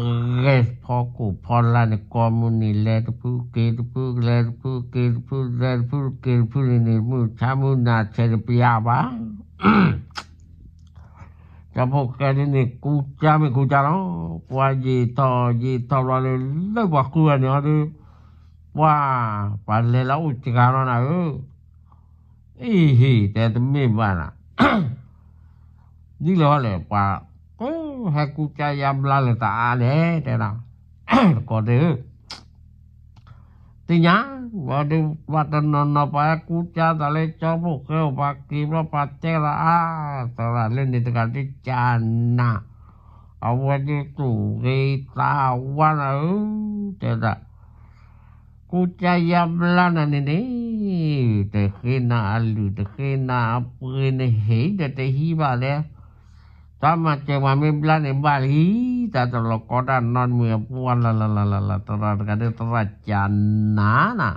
ဂဲၤဖီခိၣ်ဖီလာ်န့ၣ် ကိးမုၢ်နံၤလဲၤတဖုက့ၤတဖု လဲၤတဖုက့ၤတဖု လဲၤတဖုက့ၤတဖုန့ၣ်န့ၣ် မုၢ်ဆါမုၢ်နၤဆဲးတပျၢ်ဘၣ် ကၠီဖှိၣ်ဃဲဒုန့ၣ် ကူစါမ့ၢ်ကူစါလီၤ ပှၤယံာ်ထီၣ်ယံာ်ထီၣ်ဘျီလၢ လၢပှၤဃုဂၤန့ၣ်အီၤဒု ပှၤ ပှၤလဲၤလၢအိၣ်စှၤလီၤနၤဧၢ အံၤဟ့ၣ်တဲတမ့ၢ်ဘၣ်နၤ ဒ်လဲၣ်ဟီလဲၣ် ပှၤ ဟဲကူစါယါဘျါလၢတအါလဲၣ် တဲဒၣ် တကိးသ့ၣ်ဧၢ သ့ၣ်ညါ ဘၣ်ဒု ပှၤတနီၤနီၤ ပှၤဟဲကူစါသးလၢကၠီဖှိၣ်ဃဲအိၣ် ပှၤက့ၤဘျီပှၤတဲလီၤအါ သရၣ်လၢန့ၣ်တဂၤဒုကၢ်နၤ အဝဲဒုတူၢ်ဂ့ၤသးဝါနၤဧၢ တဲဒၣ် ကူစါယါဘျါနၤန့ၣ်န့ၣ် တဃ့နၤအလုၢ် တဃ့နၤအပှ့ၤ နဟ့ၣ်ဒီးတဟံးဘၣ်လဲၣ် တၢ်မၤစၢၤပှၤမ့ၢ်ဘျါန့ၣ်ဘၣ်လံ တၢ်တလီၤကီတၢ်နီတမံၤအပှၤလၢ်လၢ်လၢ်လၢ် သရၣ်တဂၤဒု သရၣ်ကၢ်နၤနၤ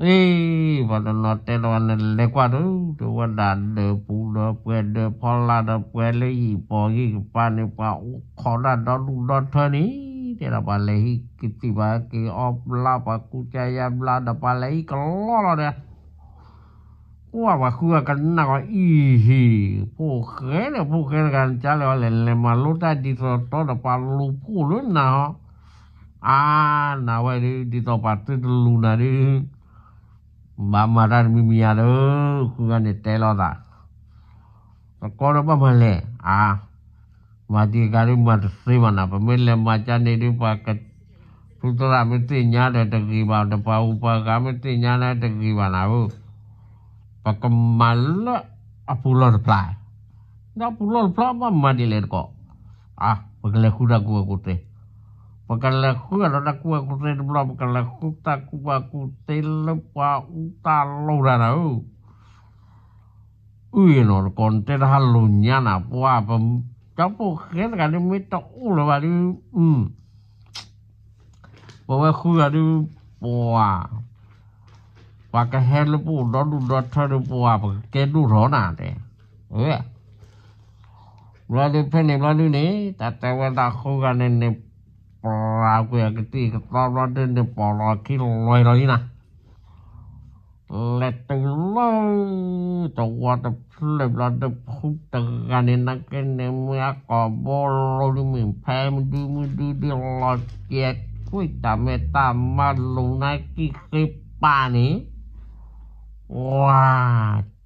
အ့ ပှၤတနီၤတဲလီၤဝဲ နလဲၤကွၢ်ဒု တဝဲဒၣ်ဒၢးပူၤဒီးပှဲၤဒၢးဖီလာ်ဒီးပှဲၤလၢဟံၣ်ပီၢ်ဟံၣ်ကပၤန့ၣ် ပှၤအိၣ်ခိးဒၣ်ဒီဒူၣ်ဒီထၢန့ၣ် တဲဒၣ်ပှၤလဲၤဟံးကသံၣ်ဘၣ်က့ၤအီဘျါ ပှၤကူစါယါဘျါဒီး ပှၤလဲၤဟံးကလီလီၤဒီး ကွၢ်ပှၤဃုဂၤကနၣ်ဂီၤအံၤဟံၣ် ဖှိၣ်ဃဲဒီးဖှိၣ်ဃဲတဂၤ နကလဲၤအီၤလဲၣ် လဲၤမၤလိတၢ်ဒ်သိးသိးဒီး ပှၤလူၤဖှိၣ်လၢနၤဟီ အါ နၤဝဲဒု ဒ်သိးပှၤသုတလူၤနၤဒု ဘၣ်မၤတၢ်တမံၤမံၤဧါဒီး ဃုဂၤန့ၣ်တဲလိာ်သး တကီဒီးဘၣ်မၤလဲၣ် အါ မၤဒံးဂၤဒု မၤတသ့ဘၣ်နၤ ပမ့ၢ်လဲၤမၤကန့ၣ်ဒု ပှၤက ဖုသရၣ်မ့ၢ်သ့ၣ်ညါဒီးတဂ့ၤဘၣ် ဒီးပှၤအူပှၤဂၤမ့ၢ်သ့ၣ်ညါန့ၣ်တဂ့ၤဘၣ်နၤဧၢ ပကမၤလၢအပူၤလီၢ်တဖျါ ဒီးပူၤလီၢ်တဖျါဘၣ်မၤဒ်လဲၣ်တကိး အါ ပကလဲၤဃုတၢ်ကူၣ်ဘၣ်ကူၣ်သ့ ပကလဲၤဃုအဒီးတၢ်ကူၣ်ဘၣ်ကူၣ်သ့တဘျီ ပကလဲၤဃုတၢ်ကူၣ်ဘၣ်ကူၣ်သ့လၢပှၤအူတၢ်လိၣ်တၢ်နၤဧၢ အုၣ်နီၤ တကိးနတဲတဟးလိာ်ညါနၤ ပှၤ ကၠီဖှိၣ်ဃဲတဂၤဒု မ့ၢ်တအိၣ်လၢၤဘၣ်ဒု ပဝဲဃုဂၤဒု ပှၤ ပှၤကဟဲလၢပအိၣ်ဒီဒူၣ်ဒီထၢဒု ပှၤ ပကကဲဒိၣ်ထီၣ်နၤတဲ ဝဲ ဘျီဒု ဖဲန့ၣ်ဘျီဒုန့ၣ် တၢ်တဲဝဲဒၣ်ဃုဂၤန့ၣ်န့ၣ် ပှၤကွံာ်အကသံၣ်ကသီဘျီဒုန့ၣ် ပိာ်လီၤခံလွဲၢ်လီၤလံနၤ လဲၤတုၤလၢ တဝီတဖျၢၣ်ဘျီဒု ဖုတဂၤန့ၣ် နာ်က့န့ၣ် မ့ၢ်အကိာ်ဘီလိဒု မ့ၢ်ဖဲမဒုမဒုဒု လီၤကဲကွံာ်တၢ်မဲာ်တၢ်မၤလိာ်နာ်က့ဃ့ပာ်န့ၣ် ဝါ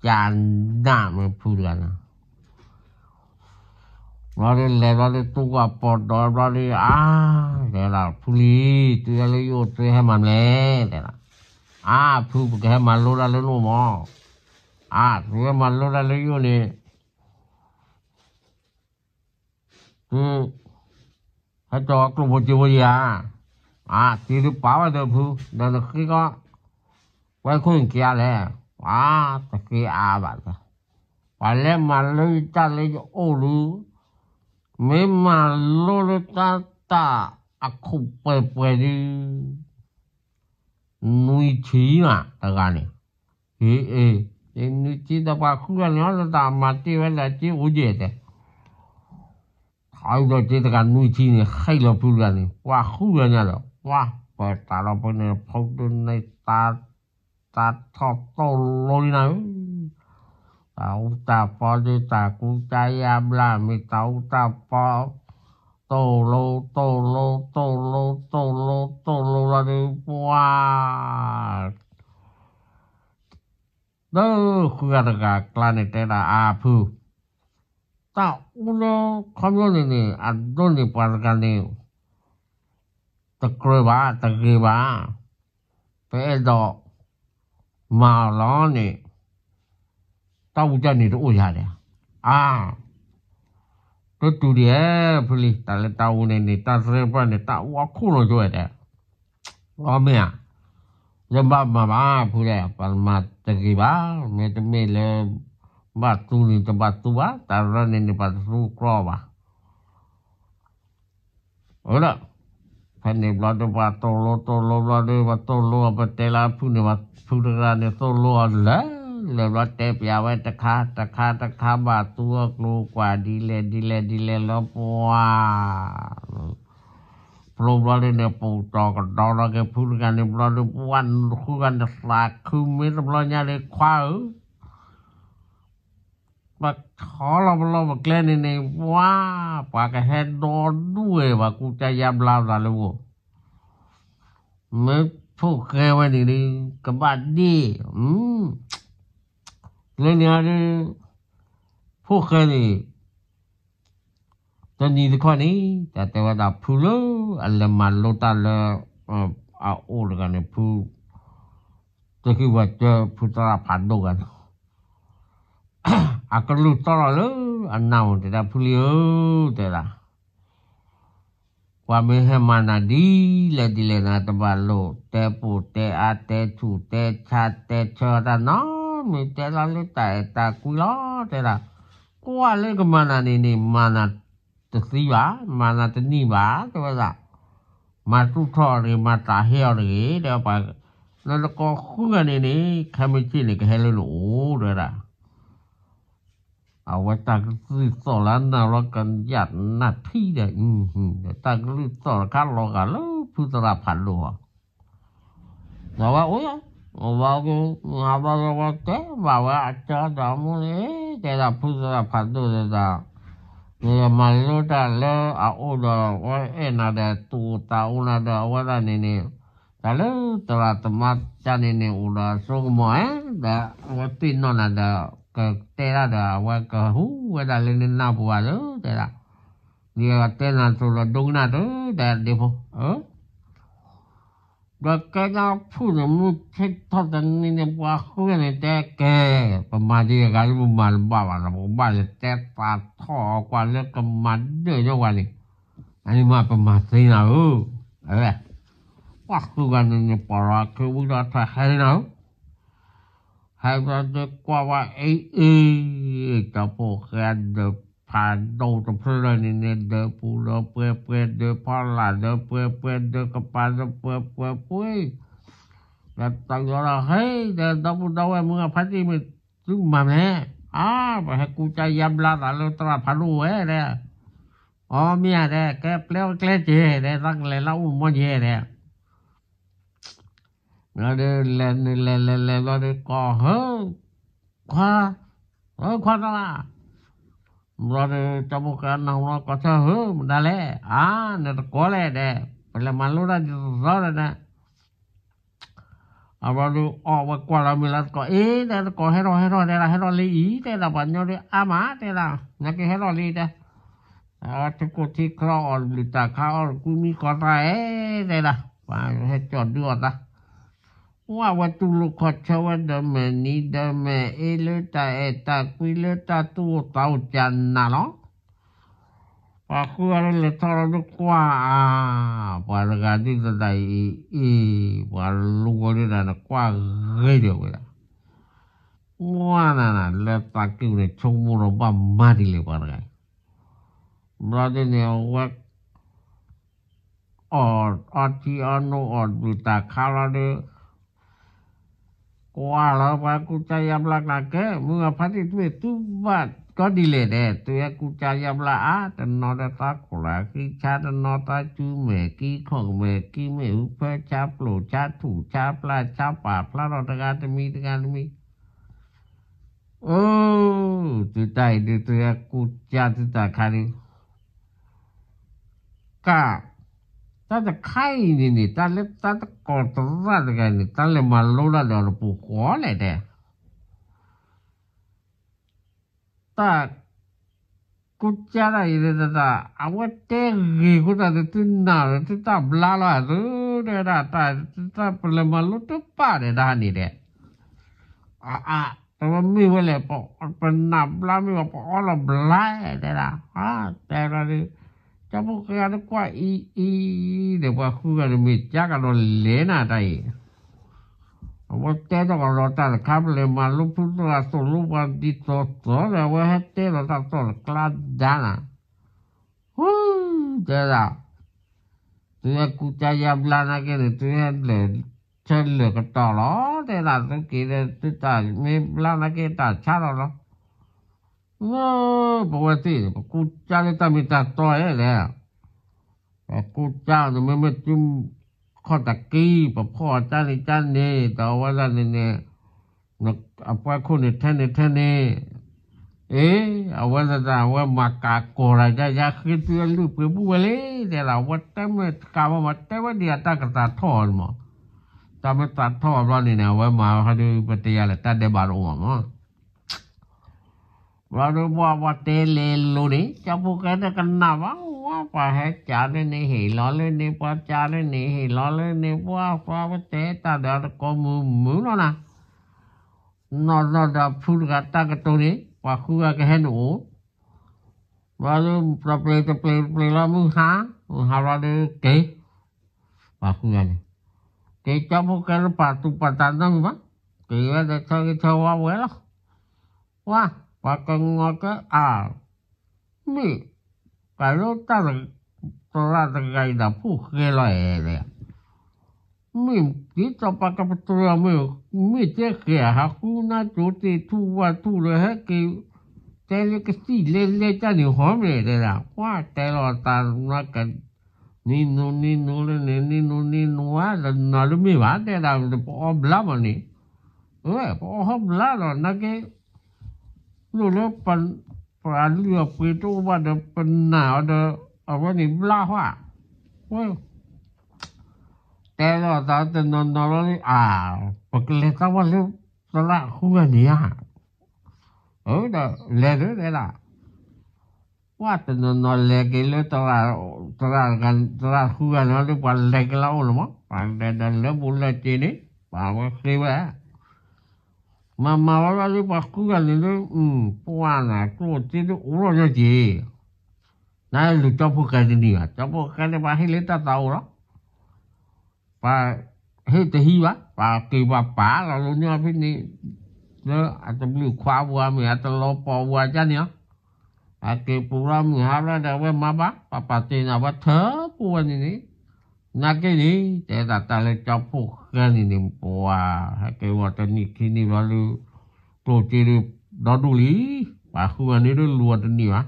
ကနၣ်မ့ၢ်ဖုတဂၤန့ၣ် ဘျီဒုလဲၤဘျီဒု တူၢ်ကွၢ်ပိာ်ဒီးဘျီဒု အါ တဲဒၣ် ဖုလံၤ တုၤလၢယအိၣ် သုဟဲမၤမလဲၣ် တဲဒၣ် အါ ဖု ပကဟဲမၤလိတၢ်လၢနအိၣ်မး အါ သုဟဲမၤလိတၢ်လၢယအိၣ်န့ၣ် သု ဟဲကၠီၤကျိၣ်ဖိစ့ဖိယၤ အါ စ့ဒုပာ်ဝဲဒီးဖု ဒီးနဃ့ကီး ဝဲခိၣ်နက့ၤအါလဲၣ် အါ တဃ့အါဘၣ် ပှၤလဲၤမၤလိတၢ်လၢယအိၣ်ဒု မ့ၢ်မၤလိလၢတၢ်တၢ်အခိၣ်ပှဲၤပှဲၤဒု နွံဆံနၤတဂၤန့ၣ် ဟ့ၣ်အ့ၣ် နွံဆံဒီးပှၤဃုဂၤန့ၣ် လၢတၢ်မၤတ့ၢ်ဝဲဒၣ်စ့အိၣ်ယဲၢ်တဲ ထီဒီးစ့တဂၤနွံဆံန့ၣ် ဟဲလီၤဖုတဂၤန့ၣ် ပှၤဃုဂၤညါဒီး ပှၤပၢၤတၢ်ဒီးပှၤန့ၣ် ဖိဒုန့ၣ် တၢ် တၢ်ထီၣ်တိၢ်လိနၤဧၢ တၢ်အူတၢ်ပီဒု တၢ်ကူတၢ်ယါဘျါ မ့ၢ်တၢ်အူတၢ်ပီ သိၣ်လိ သိၣ်လိ သိၣ်လိ သိၣ်လိ သိၣ်လိလီၤဒီး ပှၤ ဒီးဃုဂၤတဂၤအကျါန့ၣ် တဲဒၣ်အါဖု, တၢ်အူလၢခီဖျိန့ၣ်န့ၣ် အဒိန့ၣ်ပှၤတဂၤန့ၣ် တကြၢးဘၣ် တဂ့ၤဘၣ်, ပအဲၣ်ဒိးမၤအီၤလီၤန့ၣ် တၢ်အူတၢ်န့ၣ်တအိၣ်ယၤဒီး, အါ တတူၢ်ဒံးဧါ ဖုလံ, တၢ်လၢတၢ်အူန့ၣ်န့ၣ် တၢ်သရၢပှၢ်န့ၣ် တၢ်အူအခိၣ်လီၤယိဝဲဒီး, အီမ့ၢ်ဧါ, ယဘၣ်မၤဘၣ်ဖုဒီး ပှၤမၤတဂ့ၤဘၣ်, မ့တမ့ၢ်လၢ ဘၣ်သူန့ၣ်တဘၣ်သူဘၣ်, တၢ်ရၢန့ၣ်န့ၣ် ပှၤတသူကြီဘၣ် အၢဒီး ဖဲန့ၣ်ဘျီဒီး ပှၤသိၣ်လိသိၣ်လိဘျီဒီး ပှၤသိၣ်လိအီၤ ပတဲလၢဖုန့ၣ် ပှၤဖုတဂၤန့ၣ် သိၣ်လိအီၤလၢာ်လၢာ်ဘျီ တဲပျးဝဲတခါတခါတခါ ဘၣ်သူအကျိၤကွၢ်ဒ်လဲၣ်ဒ်လဲၣ်ဒ်လဲၣ်လၢပှၤ ဖျိဘျီဒီးန့ၣ် ပူၤတီၤကဒီးထီၣ်က့ၤဖုတဂၤန့ၣ်ဘျီဒီး ပှၤဃုဂၤန့ၣ်သးခုမ့ၢ်တဘျီညါဒီး ခွါဧၢ ပထီလီၤပလီၢ်ပကျဲန့ၣ်န့ၣ် ပှၤ ပှၤကဟဲဒီဒူၣ်ဝဲ ပှၤကူစါယါဘျါသးလၢပှၤ မ့ၢ်ဖိၣ်ဃဲဝဲန့ၣ်ဒီး ကဘၣ်ဒ့ၣ် လၢန့ၣ်ဒီး ဖိၣ်ဃဲန့ၣ် တနံၤတခီန့ၣ် တၢ်တဲဝဲဒၣ်ဖုလၢ အလဲၤမၤလိတၢ်လၢ အအိၣ်တဂၤန့ၣ် ဖု တဟံၣ်ဝဲတၢ်ဖုသရၣ်ဖးဒိၣ်ဂၤန့ၣ် အကလုၢ်သီၣ်လီၤလၢအနၢ်အိၣ် တဲဒၣ်ဖုလံဧၢ တဲဒၣ် ပှၤမ့ၢ်ဟဲမၤနၤဒ်လဲၣ်ဒ်လဲၣ်နၤ တဘၣ်လိၣ် တဲပိာ်တဲအါ တဲဆူၣ်တဲဆါ တဲဆၢတၢ်နီတမံၤ တဲလီၤလၢတၢ်အဲၣ်တၢ်ကွံလီၤ တဲဒၣ် ကွၢ်လၢကမၤနၤန့ၣ်န့ၣ် မၤနၤတသံဘၣ် မၤနၤတနံၣ်ဘၣ် တဲဝဲဒၣ် မၤသူၣ်ထီၣ်အီၤတဂ့ၤ မၤသးဟ့အီၤတဂ့ၤ တဲဝဲ ပှၤ နတကိးဃုဂၤန့ၣ်န့ၣ် ခဲမုၢ်ဆ့ၣ်န့ၣ် ကဟဲလၢနအိၣ် တဲဝဲဒၣ် အဝဲတၢ်ကလုၢ်သီၣ်လၢနၤလီၤ ကယၣ်နၢ်ထံဒီး တၢ်ကလုၢ်သီၣ်တခါလီၤဂာ်လၢဖုသရၣ်ဖးဒိၣ်အီၤ ဒီးဝဲအိၣ်ယၤ အဝဲက့ၤ မၤဘၣ်ဝဲတဲဘၣ်ဝဲအကၢဒီးမူန့ၣ် တဲဒၣ်ဖုသရၣ်ဖးဒိၣ်တဲဒၣ် နမၤလိတၢ်လၢအအိၣ်ဒီး အဝဲအဲၣ်နၤဒီး သူၣ်အိၣ်သးအိၣ်နၤဒီး အဝဲဒၣ်န့ၣ်န့ၣ် တၢ်လၢသရၣ်သမါတၢ်န့ၣ်န့ၣ် အိၣ်ဒီးအစိကမီၤဧါ ဒီးအဝဲသ့ၣ်နီၣ်နၤဒီး ကတဲဒၣ်ဒီး အဝဲကဟူးဝဲဒၣ်လၢနနၢ်ပူၤဘၣ်လၢ တဲဒၣ် ဒ်အတဲနၤသိးဒီးဒိကနၣ်တၢ်ဒီးဒ့ဖိ ဒီးကဲကၠီဖုၣ်န့ၣ် မုၢ်ဆ့ၣ်ထီၣ်တနံၤန့ၣ် ပှၤဃုန့ၣ်တဲကဲ ပမၤဒ်အဂၤလၢပမၤတဘၣ်ဘၣ်ဒီး ပကဘၣ်လဲၤတဲသးထီၣ်အီၤကွၢ်လၢကမၤဒၢၣ်ညီဝဲန့ၣ် အန့ၣ်မးပမၤသ့နၤဧၢ အဝဲ ပှၤဃုဂၤန့ၣ်န့ၣ် ပှၤလီၤခ့ဝံၤဒီးထီၣ်ဟဲလံနၤဧၢ ဟဲဘျီဒီးကွၢ်ဝဲအ့ၣ်အ့ၣ် တၢ်ဖိၣ်ဃဲဒၢးဖးဒိၣ်တဖျၢၣ်လၢန့ၣ်န့ၣ် ဒၢးပူၤဒီးပှဲၤပှဲၤ ဒၢးဖီလာ်ဒီးပှဲၤပှဲၤ ဒၢးကပၤဒီးပှဲၤပှဲၤပှဲၤ ဒီးတၢ်ယီၤဒီး ဟဲ ဒီးဒီပုၢ်ဒီဝဲၢ်မုၢ်အဖါတံၢ်မ့ၢ်သုမၤမနုၤလဲၣ် အါ ပဟဲကူစါယါဘျါသးလၢသရၣ်ဖးဒိၣ်ဝဲဒဲး အီမ့ၢ်ဧါဒဲး ကဲပျဲဝဲကျဲက့ၤဒဲး သးကလဲၤလၢအိၣ်မီက့ၤဒဲး ဘျီဒီးလဲၤနုာ်လဲၤလဲၤလဲၤဘျီဒီးကိးဟၢ ခွါ ဟၢခွါသရၣ် ဘျီဒီးတၢ်ဖိၣ်ဃဲနၢ်ဟူလီၤကိးဆၢဟၢ မတၤလဲၣ် အါ နတကိးလဲၣ်ဒဲး ပလဲၤမၤလိတၢ်ဒ်သိးဒီးနၤ အဘျီဒီးအီၣ်ဝဲကွၢ်လီၤမ့ၢ်လၢတကိး အ့ တဲတကိးဟဲထီၣ်ဟဲထီၣ်တဲဒၣ် ဟဲထီၣ်လံအံၤ တဲဒၣ်ပှၤညီဒီးအါမး တဲဒၣ် နကဟဲထီၣ်လံတဲ ထံခိၣ်ထံချီအီၣ်တဘျုးတၢ်ခါအီၣ်တကွံမံကီးသးအဲၣ် တဲဒၣ် ပှၤဟဲကၠီၣ်ဒုအီၣ်သး ဝဲတူၢ်လိာ်ခီၣ်ဆၢဝဲဒီးမဲာ်နံၤဒီးမဲာ်အ့ လၢတၢ်အဲၣ်တၢ်ကွံလၢတၢ်သူၣ်အိၣ်သးအိၣ်ကနးလီၤ ပှၤဃုဂၤဒီးလဲၤထီၣ်လီၤဒုးကွၢ်အါ ပှၤတဂၤဒုးတဒၣ်အံၤအံၤ ပှၤလူၤဝဲဒၣ်နကွၢ်ဂ့ၤဒီးဝဲဒၣ် မွနၤနၤ လၢသးက့ၢ်န့ၣ် ဆိကမိၣ်ဒီးဘၣ်မၤဒ်လဲၣ်ပှၤတဂၤအံၤ ဘျီဒ်န့ၣ် အဝဲ အီၣ်အီထံအီနိအီၣ်တဘျုးတၢ်ခါလီၤဒီး ကွၢ်လီၤပှၤကူစါယါဘျါကျါကဲ မုၢ်အဖါတံၢ်တမ့ၢ်သုဘၣ်ကီဒ်လဲၣ်ဒဲး သုဝဲကူစါယါဘျါအါ တနီၤဒီးသးခိၣ်လၢဃံဆါ တနီၤသးစူၤမဲာ်ကံခီၣ်မဲာ်ကံ မ့ၣ်အူဖၢဆါ ပျိၢ်ဆါထူၣ်ဆါ ပျၢ်ဆါပာ်ဖျါထီၣ်တဂၤတမံၤတဂၤတမံၤ အိ သုတၢ်အံၤဒုး သုဝဲကူစါသုတၢ်ခါဒုး အ ကး, တၢ်တခါအံၤန့ၣ်န့ၣ် တၢ်လၢတၢ်တကိးသရၣ်တဂၤန့ၣ် တၢ်လဲၤမၤလိတၢ်ဒီးတပူၤဃီလဲၣ်တဲ တၢ်ကူစါတၢ်အံၤလၢတၢ် အဝဲတဲဂ့ၤဃိသတးဒီး သုနာ်ဒီးသုတၢ်ဘျါလီၤသု တဲဒၣ် တၢ် တၢ်ပလဲၤမၤလိတပၣ်ဒီးတၢ်န့ၣ်ဒီး အါ အါ တဝဲမ့ၢ်ဝဲလဲၣ် ပနာ်ဘျါမ့ၢ်ဘၣ် ပအီလီၤဘျါ တဲဒၣ် တဲဘျီဒီး ကၠီဖိဃဲတကွၢ်အံၤအံၤဒီး ပှၤဃုဂၤန့ၣ်မ့ၢ်ကၢ်ကဒီးလဲၤနၤတၢ်အံၤ အဝဲတဲထီၣ်ကဒီးတၢ်တခါ ပလဲၤမၤလိဖုသရၣ်သိၣ်လိပှၤဒ်သိးသိးဒီး အဝဲဟဲတဲလီၤတၢ်သီၣ်တကျါဒါနၤ ဟူ တဲဒၣ် သုဟဲကူစါယါဘျါနာ်က့န့ၣ် သုဟဲလၢာ် ဆၢလၢာ်ကတီၢ်လီၤ တဲဒၣ် သုက့ၤဒီးသုတၢ်မ့ၢ်ဘျါနာ်က့တၢ်ဆါထီၣ်လီၤ ပဝဲသ့ၣ် ပကူစါလၢတၢ်မ့ၢ်တၢ်တီဧါလဲၣ် ပကူစါန့ၣ် မ့မ့ၢ်သုခီၣ်တၢ်ကံ ပဖီၣ်အီၤကၠါန့ၣ်ကၠါန့ၣ် ဒီးအဝဲဒၣ်န့ၣ်န့ၣ် အပှၤခိၣ်န့ၣ်ထဲန့ၣ်ထဲန့ၣ် အ့ အဝဲဒၣ်အဝဲမၤကးကီၢ်တၢ် ယၤယၤဃ့သုအလုၢ်ပှ့ၤဘူၣ်ဝဲလံ တဲဒၣ် အဝဲတဲမ့ၢ်တကးဘၣ်မး တဲဝဲဒ်အတၢ်ကသးထီၣ်အီၤန့ၣ်မး တၢ်မ့ၢ်သးထီၣ်အီၤဘျီန့ၣ်န့ၣ် အဝဲမၤဟီဒုး ပတယၤလဲၣ် တၢ်ဒဲးဘးတအိၣ်မးမး ဘျီဒီးပှၤပှၤတဲလဲၤလိၤန့ၣ် ကၠီဖိဃဲတကနၣ်ဘၣ် ဝါ ပှၤဟဲကးလၢန့ၣ် ဟ့ၣ်လီၤလၢန့ၣ် ပှၤကးလၢန့ၣ် ဟ့ၣ်လီၤလၢန့ၣ် ပှၤပှၤပတဲတၢ်ဒီးတကိးမုာ်မုာ်လီၤနၤ နီၢ်နီၢ်ဒီးဖုတဂၤတၢ်ကတိၤန့ၣ် ပှၤဃုဂၤကဟဲနုာ်အိၣ် ဘျီဒီး တပျ့ၤတပျ့ၤတပျ့ၤလီၤ မုၢ်ဟါ မုၢ်ဟါဘျီဒီးက့ၤ ပှၤဃုဂၤန့ၣ် က့ၤကၠီဖိဃဲလၢပာ်သူၣ်ပာ်သးနီတမံၤဘၣ် က့ၤဝဲဒီးဆၢဂ့ၤဆၢဝါဝဲလီၤ ဝါ ပှၤကငီၤကဲအါ မ့ၢ် ကၤလၢတၢ်သရၣ်တဂၤအံၤဒီးဖိၣ်ဃဲလီၤအဲၣ် မ့ၢ်က့ၤစီၤပၤကပတြၢၤမ့ၢ် မ့ၢ်တဲဃဲၤဟးဃုနါစိၤသ့ၣ်ထူၣ်ဝၣ်ထူၣ်ဒီးဟဲက့ၤ တဲလၢကသံၣ်လဲလဲကၢ်န့ၣ်ဟီမ့ၢ်တဲဒၣ် ကွၢ်တဲလီၤသးနက နံၤနူၤနံၤနူၤလၢန့ၣ် နံၤနူၤနံၤနူၤဧါ တနီၤလၢမ့ၢ်ဘၣ် တဲဒၣ် ပအီဘျါမးန့ၣ် အဝဲ ပအီဟီဘျါဒီး နာ်က့ လိၣ်လၢ ပှၤလုၢ်အပှ့ၤတအိၣ်ဘၣ်ဒီး ပနာ်အီၤဒီး အဝဲန့ၣ်ဘျါဟီဧါ ဝဲ တဲလီၤသးတနီၤနီၤလီၤလၢ အါ ပကလဲၤသးဝဲလၢ သရၣ်ဃုဂၤန့ၣ်ဧါ ဒီးလဲၤလၢလဲၤဒၣ် ပှၤတနီၤနီၤလဲၤက့ၤလၢ သရၣ် သရၣ်ဃုဂၤန့ၣ်လၢ ပှၤလဲၤက့ၤလၢအအိၣ်လီၤမး ပှၤလဲၤဒီးလၢဘူးလၢစ့န့ၣ် ပှၤဝဲဃ့ဝဲ မၤမၤဝဲလၢပှၤဃုဂၤန့ၣ်လၢ ပှၤနၤကျိၣ်စ့လၢအိၣ်လီၤညီက့ၤ နလူၤကၠီဖိဃဲတနံၤဘၣ် ကၠီဖိဃဲန့ၣ် ပှၤဟ့ၣ်လၢတၢ်သးအိၣ်လီၤ ပှၤဟ့ၣ်တဟံးဘၣ် ပှၤက့ၤပှၤပာ်လီၤလၢညါဖဲန့ၣ် လၢအတဘျုးခွါပူၤမ့ၢ် အတလီၤပီၤပူၤအကၢ်န့ၣ်လီၤ အက့ၤပူၤလီၤမုၢ်ဟါလီၤဒီး အဝဲမၤဘၣ် ပှၤပာ်တ့ၢ်န့ၣ် အဝဲထၢပူၤဝဲန့ၣ်န့ၣ် နာ်က့န့ၣ် တဲဒၣ်တၢ်လၢကၠီဖိဃဲန့ၣ်န့ၣ် ပှၤဟဲက့ၤဝဲတနံၣ်ခံနံၣ်ဘျီဒီး ကျိၣ်စ့ဒီး ဒီဒူၣ်လံ ပှၤဃုဂၤန့ၣ်ဒီးလူၤအီၤတနံၣ်ဘၣ်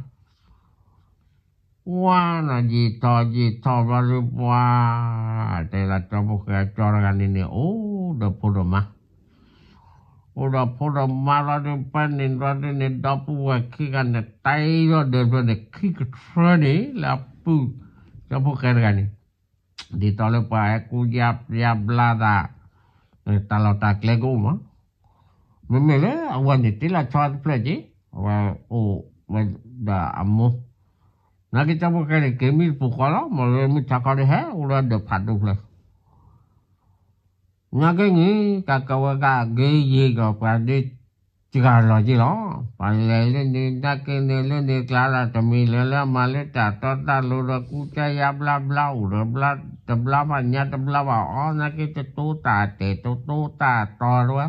ဝါနၤယံာ်ထီၣ်ယံာ်ထီၣ်ဘျီဒီးပှၤ တဲဒၣ်ကၠီဖိဃဲကၠီတဂၤန့ၣ်န့ၣ် အိၣ်ဒီးဖိဒီးမါ အိၣ်ဒီးဖိဒီးမါဘျီဒီး ဖဲန့ၣ်ဘျီဒီးန့ၣ် ဒီပုၢ်ဝဲၢ်ခံဂၤန့ၣ် တဲထီၣ်ဒီးဖဲန့ၣ် ခံကထြၢန့ၣ် လၢအပုၢ် ကၠီဖိဃဲတဂၤန့ၣ် ဒ်သိးလၢပှၤဟဲကူယါဘျါသး တၢ်လီၢ်တၢ်ကျဲကအိၣ်မး မ့မ့ၢ်လၢအဝဲန့ၣ် တ့လီၤဆီတဖျၢၣ်က့ၤ အဝဲအိၣ်ဝဲဒီးအမိၢ် နာ်က့ကၠီဖိဃဲန့ၣ် က့ၤမ့ၢ်တပူၤဃီလီၤ မ့ၢ်လၢမုၢ်ဆါခီဒီးဟဲအိၣ်လၢဒီးဖးဒိၣ်ဖျၢၣ် နာ်က့န့ၣ် ကကဝဲၤကဂ့ၤယံၤကီး ပှၤဒ့စှၤလီၤက့ၤလီၤ ပှၤလဲၤလၢန့ၣ် နာ်က့န့ၣ်လၢန့ၣ်ကျါဒီး တမံၤလၢလၢအမၤလၢတၢ်တီတၢ်လိၤဒီး ကူကယါဘျါဘျါအိၣ်ဒီး တဘျါဘၣ်ညါတဘျါဘၣ်အီ နာ်က့တတိတၢ်တဲာ် တတိတၢ်တီတဝဲ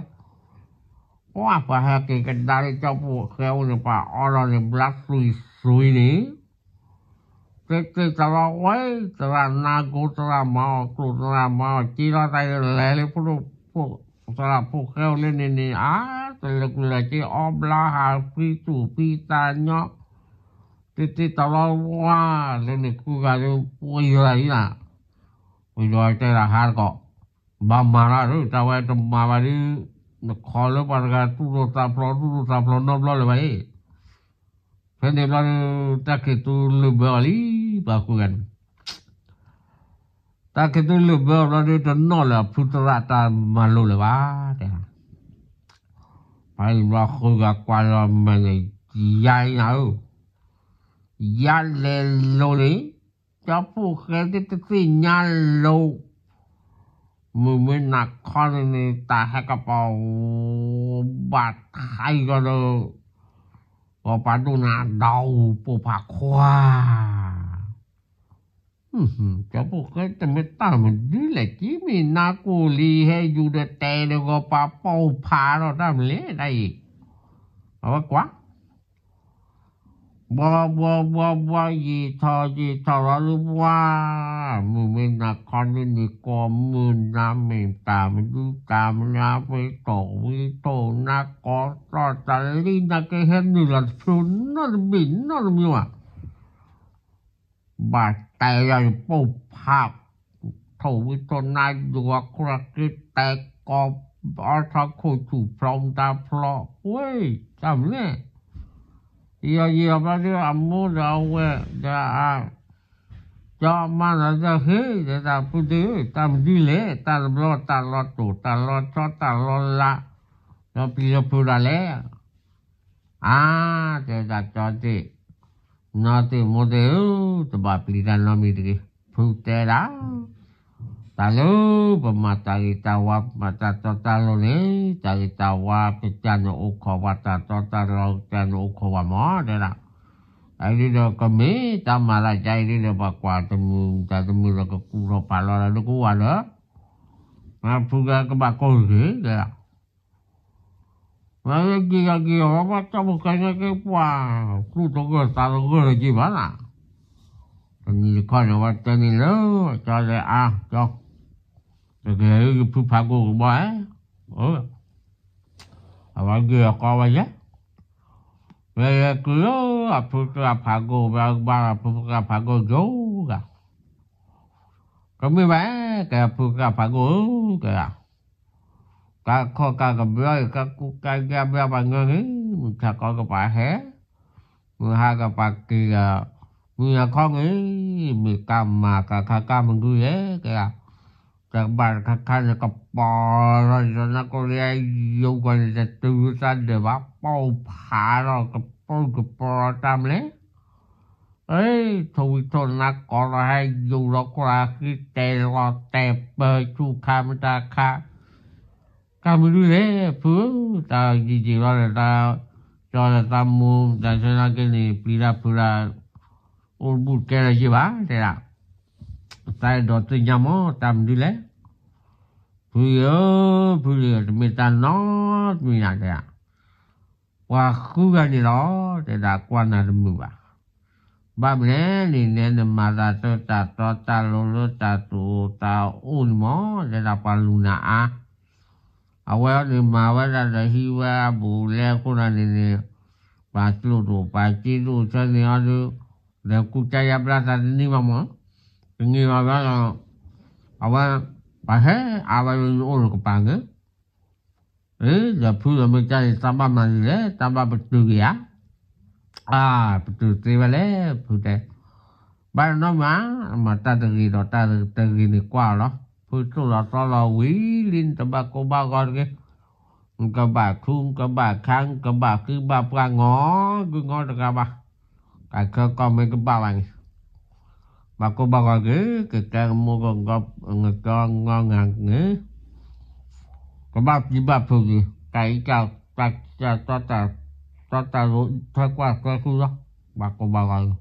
ပှၤပှၤဟဲက့ၤကဒါလၢကၠီဖိဃဲအိၣ်န့ၣ် ပှၤအီလီၤန့ၣ် ဘျါသွံၣ်သွံၣ်န့ၣ် က့ၤက့ၤသးလီၤဝဲ သရၣ်နါကိ သရၣ်မၤအီၣ်ကျိၣ် သရၣ်မၤအီၣ်စ့လီၤ တၢ်လဲၤလၢဖိဒိၣ်ဖိ သရၣ်ဖိဃဲအိၣ်လၢန့ၣ်န့ၣ် အါ တလၢာ်ကူၣ်လၢာ်စ့ အီဘျါဟးဖှံသူၣ်ဖှံသးညီ တ့တ့တလီၤဝါ လၢန့ၣ်ဃုဂၤဒီး ပှၤယွၤအံၤနၤ ပှၤယွၤတဲဒၣ်ဟါတကီး ဘၣ်မၤလီၤ တၢ်ဝဲတမၤဘၣ်ဒီး နခီလၢပှၤတဂၤသူၣ်ဒိၣ်သးဖျိး သူၣ်ဒိၣ်သးဖျိးနီတဘျီလၢၤဘၣ်အံၤ ဖဲန့ၣ်ဘျီဒီး တၢ်ခံးသူလၢာ်ဘၢအီၤလံ ပှၤဃုဂၤန့ၣ် တၢ်ခံတူၢ်လၢာ်ဘၢအဘျီဒီး တနီၣ်လၢအဖုသရၣ်တၢ်မၤလိလၢၤဘၣ် တဲ. ဖဲန့ၣ်ဘျီဃုဂၤကွၢ်လီၤမဲာ်န့ၣ်, ယၤအံၤနၤဧၢ, ယၤလဲၤလိၤန့ၣ်, ကၠီဖှိၣ်ဃဲသ့ၣ်တသ့ၣ်ညါလိၤ, မုၢ်မ့ၢ်နၤခီန့ၣ်န့ၣ် တၢ်ဟဲကပီၤ ဘၣ်ထါအံၤကီဒီး ဂီၤပၤဒိၣ်နၤဒီးပိာ်ဖးခွါ ကၠီဖှိၣ်ဃဲတမ့ၢ်တၢ်မနုၤလဲၣ် ကမ့ၢ်နါကိၢ်လံ ဟဲယူၤဒီးတဲဒီးဂီၤပၤပိာ်ဖးဒီးတၢ်မနုၤလဲၣ်ဒ်အံၤ, အဝဲကွၢ် ဘှီဘှီဘှီဘှီ ယံာ်ထီၣ်ယံာ်ထီၣ်လီၤလၢပှၤ, မုၢ်မ့ၢ်နၤခီန့ၣ်န့ၣ် ကိးမုၢ်နၤမ့ၢ်တၢ်မနုၤတၢ်မနုၤ ဝံထိၣ်ဝံထိၣ်နါကိးသီၣ်တၢ်လံ နကဟဲနုာ်လီၤတဖျိနီတဘ့ၣ်နီတမံၤဘၣ် ဘၣ်တဲယၤယပိာ်ဖး, ထိၣ်ဝံထိၣ်နါယိၤအခိၣ်ရၢက့ၤတဲကိး, အီထီခိၣ်ဆူၣ်ဖျီမတၤဖျီ, ဝဲ, တၢ်မနုၤလဲၣ်, ယံာ်ယံာ်ဘျီဒီး အမိၢ်ဒီးအဝဲၢ်ဒီးအ ကၠီမါနီၤဒီးဟ့ၣ်ဒီးတၢ်ဖုဒုး တၢ်မနုၤလဲၣ် တၢ်တဘျီတၢ်လီၤတိၢ် တၢ်လီၤဆီ တၢ်လီၤလး, ဒီးပျံၤလၢဖုဒၣ်လဲၣ်. အါ, တဲဒၣ်ကၠီသ့ၣ်, နီၢ်သ့ၣ်မိၢ်သ့ၣ်ဧၢ, တဘၣ်ပျံၤတၢ်နီတမံၤတဂ့ၤ. ဖုတဲဒၣ်, တၢ်လၢပမၤတၢ်ဂ့ၤတၢ်ဝါ ပမၤတၢ်တီတၢ်လိၤန့ၣ်, တၢ်ဂ့ၤတၢ်ဝါကစၢ်န့ၣ်အိၣ်ခိးပှၤ တၢ်တီတၢ်လိၤကစၢ်န့ၣ်အိၣ်ခိးပှၤမး တဲဒၣ်. အအံၤဒ်ဒီးကမ့ၢ်တၢ်မၤလၢကါအံၤဒ်ဒီး ပှၤကွၢ်တမုာ်တၢ်တမုာ်ဒီး ကကူၣ်ထီၣ်ဖးလီၤလၢနကဝၤဒီး, ဖုကဘၣ်ကိၢ်တဂ့ၤ တဲဒၣ်. မ့ၢ်က့ၤဂၤက့ၤဂၤ ဝဲဘၣ်တၢ်ဖိၣ်ဃဲန့ၣ်က့ၤပှၤ, သူၣ်တဂၢၢ်သးတဂၢၢ်လၢက့ၤဘၣ်နၤ, တနံၤတခီန့ၣ် ဝဲတဲန့ၣ်လၢ ကၠီလဲၤအါ, ကၠီ, တကဲယဖုဖးကိၢ်ကဘီဧါ, အဝဲက့ၤအကီဝဲယဲ, မ့ၢ်က့ၤလၢ အဖုသရၣ်ဖးကိၢ် ဘၣ်ဘၣ်ဖုသရၣ်ဖးကိၢ်ယိၤဂၤ, ကမ့ၢ်ဘၣ်, ကဲဖုသရၣ်ဖးကိၢ်ဧၢ, ကဲ ကါခီၣ်ကါကဘျီအံၤ ကါကူကါကဘျီပှၤငၢၢ်ဂ့ၤ, မုၢ်ဆါခီကပၤဟဲ, မုၢ်ဟါကပၤက့ၤဂၤ, မုၢ်နၤခီဂ့ၤ, မ့ၢ်ကါမၤကါခါကါမုၢ်ဂ့ၤလဲၣ်, ကဲ တကဘၣ်တခါခါန့ၣ် ကပီၤလီၤဒီးနါကိၢ်လံယိၤကွၢ်န့ၣ် တတုၤသးဒၢးဘၣ် ပိာ်ဖးလီၤ ကပၢကပီၤတၢ်မလဲၣ် ထိၣ်ဝံထိၣ်နါကိးလီၤ ဟဲယိၤလီၤ ခိၣ်လၢဃံတဲလီၤတဲာ်ပၢၢ်ဆူၣ်ခါမတၤခါ, ကါမနုၤလဲၣ် ဖုဧၢ, တၢ်ယံာ်ယံာ်လီၤဒီး တၢ်ကၠီဒီးတၢ်မိၢ် တၢ်ဆၢနာ်က့န့ၣ် ပျံၤတၢ်ဖုးတၢ် အိၣ်တဘူၣ်တကဲလၢၤယ့ၢ်ဘၣ် တဲဒၣ်, တၢ်အဲၣ်ဒိးသ့ၣ်ညါမး တၢ်မနုၤလဲၣ်, ဖုဧၢ, ဖုဧၢ, တမ့ၢ်တၢ်နီတမံၤနၤ တဲဒၣ် ပှၤဃုဂၤန့ၣ်လီၤ တဲဒၣ် ကွၢ်နၤတမုာ်ဘၣ်, ဘၣ်မနုၤလဲၣ်န့ၣ် နမၤတၢ်တၢ်တီတၢ်လိၤလၢတၢ်သူၣ်အိၣ်တၢ်အိၣ်န့ၣ်မး တဲဒၣ် ပှၤလူၤနၤအါ, အဝဲအံၤန့ၣ်မၤဝဲဒၣ်ဒီးဟံးဝဲအဘူးအလဲအဃိန့ၣ်န့ၣ်, ပှၤကျိၣ်ဒိၣ်ပှၤစ့ဒိၣ်ဆၢန့ၣ်အီၤဒီး, ဒီးကူစါယါဘျါသးတနံၤဘၣ်မး, တနံၤဘၣ်ဘျါဒီး, အဝဲ, ပှၤဟဲအါဝဲလၢယအိၣ်ဒီးကပၤန့ၣ် ဒီးဖုဒီးမ့ၢ်ကါန့ၣ် တၢ်ဘၣ်မၤဒ်လဲၣ် တၢ်ဘၣ်ပတုာ်က့ၤဧါ, အါ, ပတုာ်သ့ဝဲလဲၣ် ဖုတဲ, ဘၣ်နီတမံၤ, မၤတၢ်တဂ့ၤဒီးတၢ်တဂ့ၤန့ၣ်ကွၢ်အီၤလီၤ, ဖုသိၣ်လီၤသီလီၤဝံၤလံ နတဘၣ်ကိၢ်ဘၣ်ဂီၤတဂ့ၤ, နကဘၣ်ထူ နကဘၣ်ခါ နကဘၣ်ဃံဘၣ်ပှၢ် နီတဂၤဘၣ်, ကးခဲကီၢ်မ့ၢ်တဘၣ်ဘၣ်န့ၣ် ဘၣ်ကိၢ်ဘၣ်ဂီၤတဂ့ၤ, ကကဲကမိၢ်ကီၢ် နကီၢ်နီၢ်ငါန့ၣ်, ကဘၣ်ပျံၤဘၣ်ဖုးက့ၤ တၢ်အံၤတၢ် တၢ် တီတၢ်လိၤ ထဲကွၢ်ထွဲဃုလီၤ, ဘၣ်ကိၢ်ဘၣ်ဂီၤတဂ့ၤ,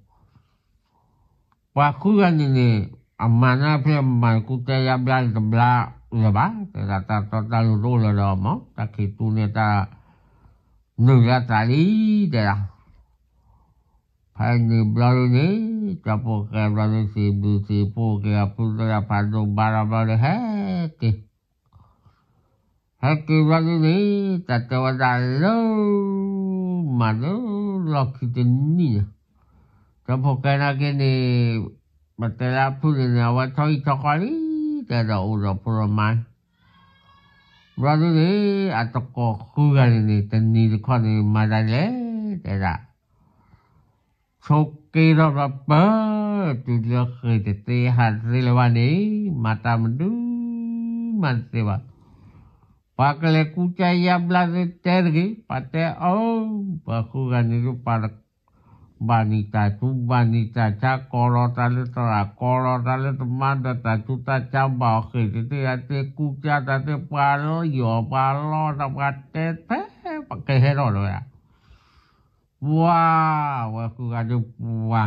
ပှၤဃုဂၤန့ၣ်န့ၣ်, အမၤနၢ်ဖဲအမၤကူတဲယါဘျါန့ၣ်တဘျါလၢၤဘၣ်, တဲဒၣ်တၢ်တီတၢ်လိၤတအိၣ်လၢၤဒီးမး တၢ်ခံးတူၢ်န့ၢ်တၢ် နုာ်လၢသးလံ, တဲဒၣ် ဖဲန့ၣ်ဘျီဒ်န့ၣ်, ကၠီဖိဃဲဘျီဒ်န့ၣ် စံးဘျုးစံးဖှိၣ်က့ၤအဖုသရၣ်ဖးဒိၣ်ဘါဒီးဘျီဒီးဟဲက့ၤ, ဟဲက့ၤဘျီဒ်န့ၣ်, တၢ်တဲဝဲဒၣ်လၢ မၤလၢလီၢ်ခံတနံၣ်န့ၣ်, ကၠီဖိဃဲနာ်က့န့ၣ်, ပတဲလၢအဖုန့ၣ်န့ၣ် အဝဲထီၣ်အံၣ်ထီၣ်ဃီလံ, တဲဒီးအိၣ်ဒီးဖိဒီးမါ ဘျီဒ်န့ၣ်, အတကိးဃုဂၤန့ၣ်န့ၣ် တနံၤတခီန့ၣ် မၤဒ်လဲၣ်, တဲဒၣ်, ဆိ ဃ့ထီၣ်ဘျီပၢၢ် တုၤလၢဃ့ၢ်တသ့ဟးတသ့လၢၤဘၣ်န့ၣ် မၤတၢ်မနုၤမးတသ့ဘၣ်. ပှၤကလဲၤကူစါယါဘျါသ့တဲတဂ့ၤ, ပှၤတဲအၢ, ပှၤဃုဂၤန့ၣ်ဒုးပှၤ ဘၣ်နံၣ်တၢ်ဆူးဘၣ်နံၣ်တၢ်ဆါ ကိးလီၤတၢ်လၢသရၣ် ကိးလီၤတၢ်လၢတမါ ဒီးတၢ်ဆူးတၢ်ဆါဘၣ်အီၤဃ့ၢ်တသ့ အသ့ကူစါတၢ်သ့ ပှၤလီၤယီၤပှၤလီၤတၢ် ပှၤတဲထဲ ပှၤကဟဲထီၣ်လၢၤဝဲဒၣ် ပှၤ ဝဲဃုဂၤဒုးပှၤ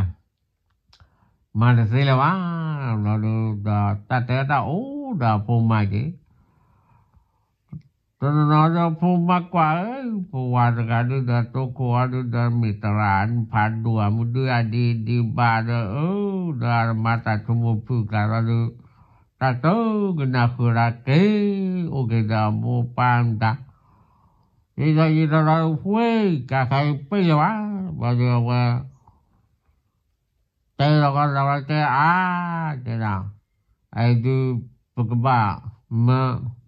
မၤတသ့လၢၤဘၣ်. ဘျီဒုးဒီးတၢ်တဲတၢ်အိၣ်ဒီးအဖိမါက့ၤ တနီၤနီၤဒီးဖိမါကွၢ်ဧၢ, ပဝၤတဂၤဒုးဒီးတိခိၣ်အီၤဒုးဒီးမ့ၢ်သရၣ်ဖးဒိၣ်အမုၢ်ဒုးအဒံးဒံးဘၣ်ဒီး အၢ ဒီးမၤတၢ်ဆိကမိၣ်ဖုၣ်ကျါလီၤဒုး တၢ်တိၢ်ကနၣ်ဃုာ်ဒၣ်က့ၤ အိၣ်က့ၤဒီးအမိၢ်ပၢ်မတၤ ယံာ်ထီၣ်ယံာ်ထီၣ်ဒီး ဝ့ၢ်ကၤခါအံၤပ့ၢ်လၢၤဘၣ်, ဘျီဒုးအဝဲ တဲလီၤကီးသးဝဲတဲအါ, တဲဒၣ်, အအံၤဒုး ပကဘၣ်မၢ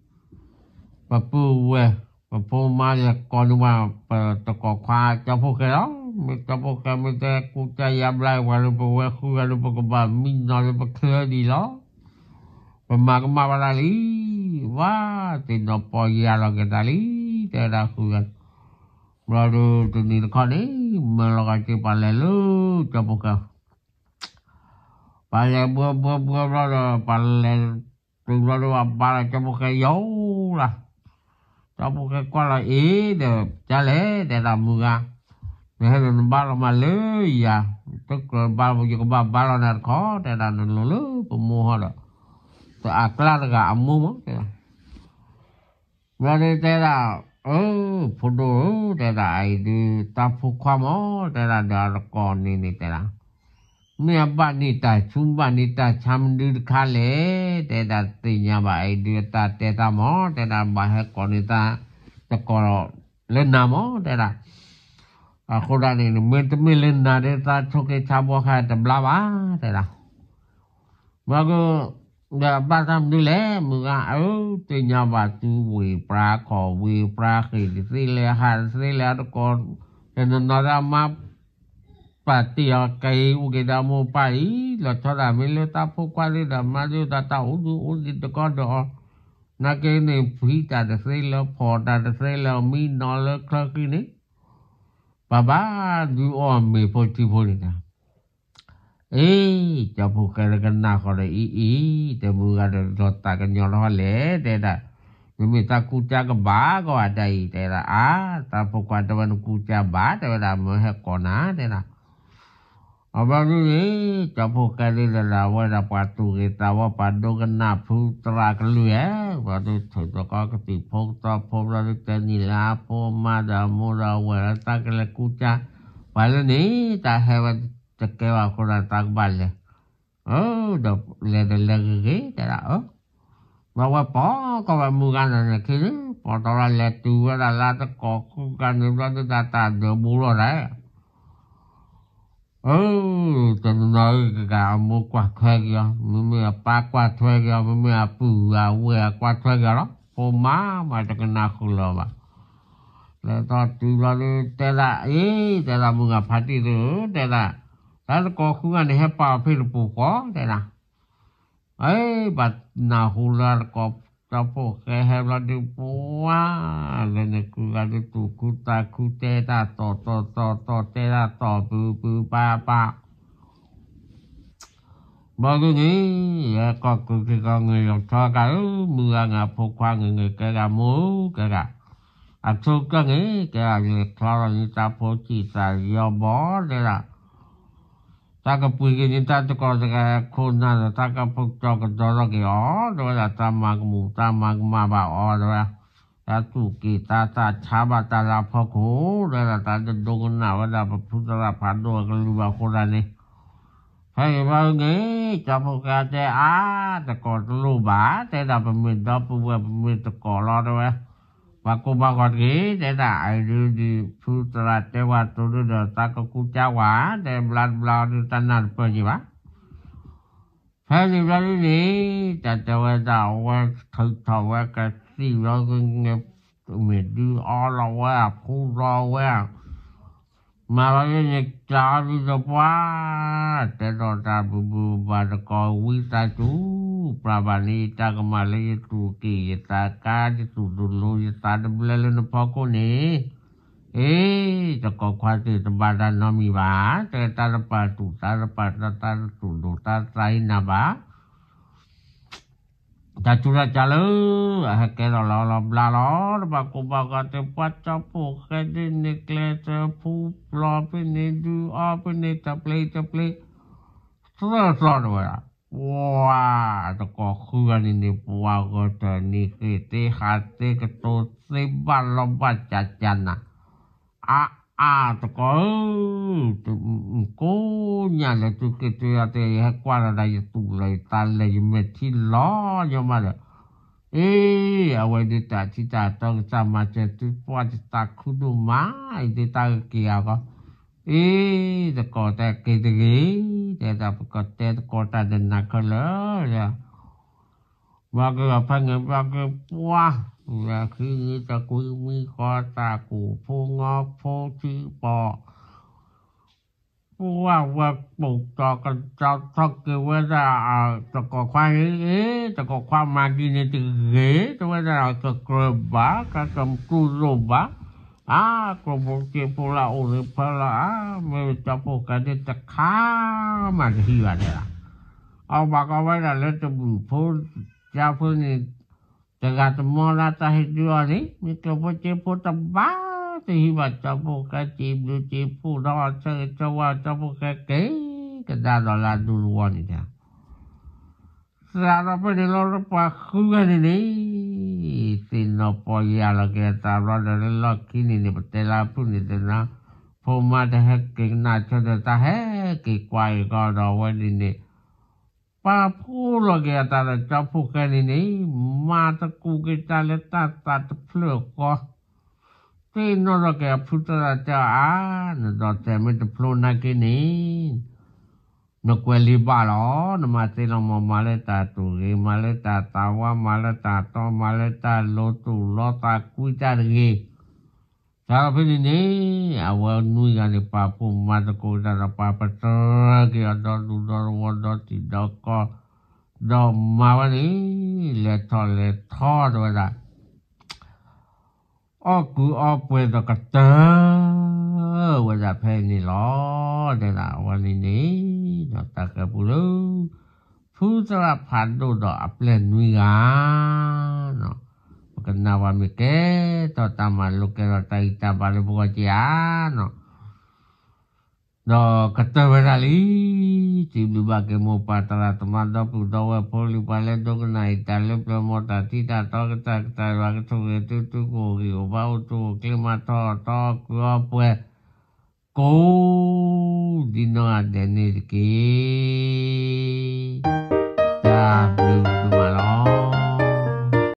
ပပုၢ်ဝဲၢ် ပဖိမါလဲၤကိးန့ၢ်ဝဲ ပတကိးခွါကၠီဖီၣ်ဃဲလီၤ. မ့ၢ်ကၠီဖီၣ်ဃဲမ့ၢ်တဲကူစါယါဘျါပှၤလၢပဝဲဃုဂၤလၢပကဘၣ်မံနီၤလၢပချၢဒံးလီၤ. ပမၤကမၣ်ဘၣ်တၢ်လံ, ဝါ သ့ၣ်နီၣ်ပီၢ်ယၢ်လီၤက့ၤတၢ်လံ, တဲဒၣ်ဃုဂၤ ဘျီဒုးတနံၤတခီန့ၣ် မၢလီၤက့ၤပှၤလဲၤလၢကၠီဖီၣ်ဃဲ, ပှၤလဲၤဘှီဘှီဘှီဘျီဒီး ပှၤလဲၤတုၤဘျီဒုး ပှၤဘါလီၤကၠီဖီၣ်ဃဲယိာ်လီၤ. ကၠီဖီၣ်ဃဲကွၢ်လီၤအ့ၣ်ဒီး ကလဲၣ် တဲဒၣ်မုၢ်ဂၤ, နဟဲဒီးနဘါလီၤမးလၢယၤ, တကြၢးဘါလီၤ ယကဘၣ်ဘါလီၤနၤတခီ တဲဒၣ် နလိၤလၢပမိၢ်ဟီဒီး တအကျါတဂၤအမိၢ်မး တဲဒၣ် ဘျီဒုးတဲဒၣ်, အၢ ဖိဒိၣ်ဧၢ တဲဒၣ် အအံၤဒုးတၢ်ဖိခွါမး တဲဒၣ်ဒီးအတကိးန့ၣ်န့ၣ်တဲဒၣ်, မ့ၢ်အဘၣ်န့ၢ်တၢ်ဆူးဘၣ်န့ၢ်တၢ်ဆါမနုၤတခါလဲၣ် တဲဒၣ်သ့ၣ်ညါဘၣ် အအံၤဒုးအတၢ်တဲတၢ်မး တဲဒၣ် ဘၣ်ဟဲကိးန့ၢ်တၢ်တကိးလၢနၤမး တဲဒၣ်, အဃိဒၣ်န့ၣ် မ့တမ့ၢ်လၢနၤဒုးတၢ်ဆိးက့ဆါဘှီခါတဘျါဘၣ် တဲဒၣ် မ့ၢ်က ဒီးအဘၣ်တၢ်မနုၤလဲၣ် မုၢ်ဂၤဧၢ, သ့ၣ်ညါဘၣ်သုဝ့ၢ်ပြါခီၣ်ဝ့ၢ်ပြါဃ့ၢ်တသ့လဲၣ် ဟးတသ့လဲၣ် အတကိး, တနီၤနီၤဒၣ်မါ ပာ်တ့ၢ်အီၤက့ၤ အိၣ်က့ၤဒီးမိၢ်ပၢ်အံၤ လီၤဆီဒၣ်မ့ၢ်လၢတၢ်ဖိခွါဒုးဒီးမါဒုးဒီးတၢ်အိၣ်ဒုးအိၣ်ဒံးတကီဒီးအီၤ, နာ်က့န့ၣ် ဖှံတၢ်တသ့လၢၤ ဖီၣ်တၢ်တသ့လၢၤ မံနီၤလၢချၢဃံန့ၣ်, ပဘၣ်ဒုးအီၣ်မ့ၤဖိထံဖိန့ၣ်တၢ် အ့ ကၠီဖီၣ်ဃဲလၢကနၣ်ဃီဒီးအံၤအံၤ တမုၢ်ဂၤဒီးလီၤသးကညီၤထီၣ်လဲၣ် တဲဒၣ်, မ့မ့ၢ်တၢ်ကူစါကဘၣ်ကီးအတၢ်အံၤ တဲဒၣ် အါ တၢ်ဖိခွါတဲဝဲနကူစါဘၣ် တဲဝဲဒၣ် မၢဟဲကိးနၤ တဲဒၣ်, အဘျီဒုန့ၣ် ကၠီဖီၣ်ဃဲဒုဒီးဝဲဒၣ်ပှၤတူၢ်ဂ့ၤသးဝီ ပှၤဒိကနၣ်ဖုသရၣ်ကလုၢ်ဧၢ, ဘျီဒုထုးသကိးကသံၣ်ဖိကသီဖိ ဘျီဒုတဲနံၤလၢအဖိအမါဒီးအမိၢ်ဒီးအဝဲၢ်လၢတၢ်ကလဲၤကူစါ ပှၤလၢန့ၣ် တၢ်ဟဲဝဲတကဲဘၣ်အဃိဒီးတၢ်ကဘၣ်လဲၤ, ဒီးလဲၤတလဲၤဂ့ၤဂ့ၤ တဲဒၣ် အၢ, ဘျီဝဲပိာ်ကီၢ်ဝဲမုၢ်ဂၤန့ၣ်န့ၣ်ခံန့ၣ် ပိာ်ထီၣ်လၢလဲၤတုၤဝဲဒၣ်လၢတကိးဃုဂၤန့ၣ် ဘျီဒုတၢ်တၢ်ဒၢးဘူးလီၤဒၣ် အၢ, တနီၤနီၤကဂၤအမိၢ်ကွၢ်ထွဲက့ၤအီၤ မ့မ့ၢ်အပၢ်ကွၢ်ထွဲက့ၤအီၤ မ့မ့ၢ်အပုၢ်အဝဲၢ်ကွၢ်ထွဲက့ၤအီၤလီၤ ဖိမါမးတကနၣ်ဃုာ်လၢၤဘၣ်, လဲၤထီၣ်တုၤဘျီဒုတဲဒၣ် အ့ တဲဒၣ်မုၢ်ဂၤဖါတံၢ်သုဧၢ တဲဒၣ်, တၢ်တကိးဃုဂၤန့ၣ် ဟဲပာ်အီၤဖဲတပူၤဃီ တဲဒၣ် အ့ ဘၣ်နၢ်ဟူလၢတကိး ကၠီဖီၣ်ဃဲဟဲဘျီဒုးပှၤ, လၢန့ၣ်ဃုဂၤဒုးတူၢ်ခူသးခူ တဲတၢ်တီၢ်တီၢ်တီၢ်တီၢ် တဲတၢ်တီၢ်ပုၤပုၤပၤပၤ ဘျီဒုန့ၣ် ယဲကီၢ်ကုၢ်က့ၤကီၢ်ငဲၤလီၤဆီကၤဧၢ, မုၢ်ဂၤငါဖိခွါငဲၤငဲၤကဲဂၤမိၢ်ကဲဂၤ, အဆိကၢၢ်န့ၣ် ကဲဂၤလဲၤချီလီၤန့ၣ် တၢ်ဖိစံၣ်သးယီဘီတဲဒၣ် တၢ်ကပှ့ၤက့ၤန့ၣ် တၢ်တကိးတဂၤခိၣ်နၢ်ဒီး တၢ်ကပကၠီကဒီးထီၣ်က့ၤအီၤ တဲဝဲဒၣ် တၢ်မၤကမူၣ်တၢ်မၤကမၣ်ဘၣ်အီၤ တဲဝဲ, တၢ်သူၣ်က့ၣ်တၢ်သးဆါဘၣ်တၢ်လၢအဖီခိၣ် တဲဝဲဒၣ် တၢ်တဒိကနၣ်ဝဲဒၣ်ပဖုသရၣ်ဖးဒိၣ်အကလုၢ်ဘၣ်အဃိဒၣ်န့ၣ် ဖဲန့ၣ်ဘျီန့ၣ် ကၠီဖီၣ်ဃဲတဲအါ တကိးတလိၣ်ဘၣ် တဲဒၣ် ပမ့ၢ်ဒီပုၢ်ဝဲၢ် ပမ့ၢ်တကိးလီၤ တဲဝဲ, ပှၤကိးဘၣ်ဂီၤတဂ့ၤ တဲဒၣ် အအံၤဒုးဒ်ဖုသရၣ်တဲဝဲတိၤဒုဒီး တၢ်ကကူစါဝဲ တဲဘျါတဘျါအီၤဒုး တၢ်နၢ်တပၢၢ်က့ၤဘၣ် ဖဲန့ၣ်ဘျီဒုန့ၣ် တၢ်တဲဝဲဒၣ် အဝဲထုးထီၣ်ဝဲကသံၣ်ဘျီဒုန့ၣ် မ့ၢ်ဒုးအီလီၤဝဲ အဖူလီၤဝဲ မၤဘၣ်ယဲန့ၣ် ကၠီဒုဒီးပှၤ, တဲထီၣ်တၢ်ဘုးဘုးဘၣ်တကိးဝံသးစူၤ, ပျၢ်ဘၣ်န့ၣ် ယတၢ်ကမၣ်လၢယသူၣ်က့ၣ် ယသးကါ ယသူၣ်တလိၤ ယသးတဘျဲလၢနဖီခိၣ်န့ၣ်, အ့, တကိးခွါသ့ၣ်တဘၣ်တၢ်နီတမံၤဘၣ်, တဲတၢ်တပာ်သူၣ်သးတပာ်သး တၢ်တသူၣ်ဒိၣ်သးသးဟံးနၤဘၣ် တၢ်ထူးတၢ်ကၢလၢ အဟဲကဲထီၣ်လီၤလီၤဘျါလီၤ တဘၣ်ကိၢ်ဘၣ်ဂီၤသ့ၣ် ပှၤကၠီဖိၣ်ဃဲသ့ၣ်န့ၣ် ကျဲစၢၤဖူပျီဖဲန့ၣ် ဒုးအီဖဲန့ၣ် တပျ့ၤတပျ့ၤ သၢသီတဝဲဒၣ်, ပှၤတကိးဃုဂၤန့ၣ်န့ၣ် ပှၤဂီၤတၢ်န့ၣ် ဃ့ၢ်သ့ဟးသ့ ကတိၤသ့ ဘၣ်လီၤဘၣ်စးစးနၤ အါအါတကိးဧၢ, ကိးညါလၢသုးက့ၣ်သုးယီၤသ့ၣ် ယဟဲကွၢ်လီၤဒၣ်ယသူၣ်လၢယသးလဲၤ ယမဲာ်ထံလီၤညီမးဒီး, အ့, အဝဲဒုးတၢ်ထံတၢ်တီကစၢ်မၤစၢၤသု ပှၤတသးခုဒိၣ်မး အံၤဒုးတၢ်ကက့ၤအဂီၢ်, အ့, တကိးတဲက့ၤတဂ့ၤ, တဲဒၣ်ပကတဲတကိးတၢ်ဒၣ်နၤခဲလၢာ် ဘၣ်က့ၤအဖဲန့ၣ် ဘၣ်က့ၤပှၤ, လၢခံန့ၣ်တကွံမံဃီသးကူၣ်ဖိနီဖိထံပီၣ်, ပှၤဝဲပိာ်တီၤကတီၤထီၣ်က့ၤဝဲဒၣ်, တကိးခွါန့ၣ်, အ့, တကိးခွါမၤဒ်န့ၣ်တဂ့ၤ, တဝဲဒၣ်ကကြၢးဘၣ် ကကတူၢ်လိာ်ဘၣ်, အါ, ကျိၣ်ဖိစ့ဖိလၢအအိၣ်န့ၣ်ဖဲလီၤ, အါ, မ့ၢ်ကၠီဖိၣ်ဃဲသ့ၣ်တခါမးတဟံးဘၣ်တဲဒၣ် အီၣ်ဘၣ်ကီဝဲဒၣ်လၢတဘျုးဖိ, ကၠီဖိန့ၣ်, တဂၤတမီလၢတၢ်ဟ့ၣ်ဒုးအီၤန့ၣ် မ့ၢ်ကျိၣ်ဖိစ့ဖိတဘၣ်တဟံးဘၣ် ကၠီဖိၣ်ဃဲစံးဘျုးစံးဖှိၣ်ဒီး ဆၢဂ့ၤဆၢဝါ ကၠီဖိၣ်ဃဲက့ၤကဒါဒီးလၢအဒူတဝီန့ၣ်တဲ စးထီၣ်ဖဲန့ၣ်လီၤ ပှၤဃုဂၤန့ၣ်န့ၣ်, သ့ၣ်နီၣ်ပီၢ်ယၢ်လီၤက့ၤအသးဘျီဒီးလၢလီၢ်ခံန့ၣ်န့ၣ် ပတဲလၢအဖုၣ်န့ၣ်တနၤ, ဖိမါတဟဲက့ၤကနၣ်ဆၢဒီး တၢ်ဟဲက့ၤကွၢ်အံၤကီးဒီးအဝဲန့ၣ်န့ၣ်, ပာ်ဖှိၣ်လီၤက့ၤအသးဒီးကၠီဖိၣ်ဃဲန့ၣ်န့ၣ်, မၤသကိးက့ၤတၢ်လၢတၢ်သးတဖျၢၣ်ဃီ, သ့ၣ်နီၣ်ထီၣ်က့ၤအဖုသရၣ်တၢ်အါ, နဒီးတဲာ်မ့ၢ်တဖျိနာ်က့န့ၣ် နကွဲးလံာ်ဘၣ်လီၤ, နမၤသ့လီၤမး မၤလၢတၢ်တူၢ်ဂ့ၤ မၤလၢတၢ်သးဝါ မၤလၢတၢ်တီ မၤလၢတၢ်လိၤတူၢ်လိာ်သးကွံတၢ်တဂ့ၤ, စးထီၣ်ဖဲန့ၣ်န့ၣ်, အဝဲနွံဂၤန့ၣ် ပာ်ဖှိၣ်မၤသကိးတၢ်ဒီး ပာ်ပတြၢၤက့ၤအီၤဒီဒူဒီတဝီဒီတံၤဒီကီၢ်, ဒီးမၤဝဲန့ၣ်, လဲၤထီၣ်လဲၤထီတဝဲဒၣ် အီၣ်ကုးအီပှဲၤဒီးကတၢၢ်ဝဲဒၣ်ဖဲန့ၣ်လီၤ. တဲဒၣ်အဝဲန့ၣ်န့ၣ်, ဒီးတၢ်ကဲပူၤလၢ ဖုသရၣ်ဖးဒိၣ်ဒီးအပျဲၢ်နွံဂၤ, ပကနၣ်ဝဲမ့ၢ်ကဲထီၣ်တၢ်မၤလိကဲထီၣ်တၢ်ဂံၢ်တၢ်ဘါလၢပဂီၢ်က့ဧါနီၤ, ဒီးကတၢၢ်ဝဲဒၣ်လံ. စံးဘျုးဘၣ်က့ၤမိၢ်ပၢ်သရၣ်သမါဒီပုၢ်ဒီဝဲၢ်ဖိလံၤပှၤလၢဒိကနၣ်အံၤ တၢ်လၢပျၢၤမိၢ်တၢ်ထံတၢ်တီကစၢ် ကစၢ်ယွၤကဆိၣ်ဂ့ၤသု သုကအိၣ်ဂံၢ်အိၣ်ဘါအိၣ်ဆူၣ်အိၣ်ချ့မၤထီၣ်အီၣ်ထီၣ်အီၣ်ကုးအီပှဲၤ ကိးဒ်နီၢ်ဂၤဒဲးန့ၣ်တက့ၢ်. တၢ်ဘျုး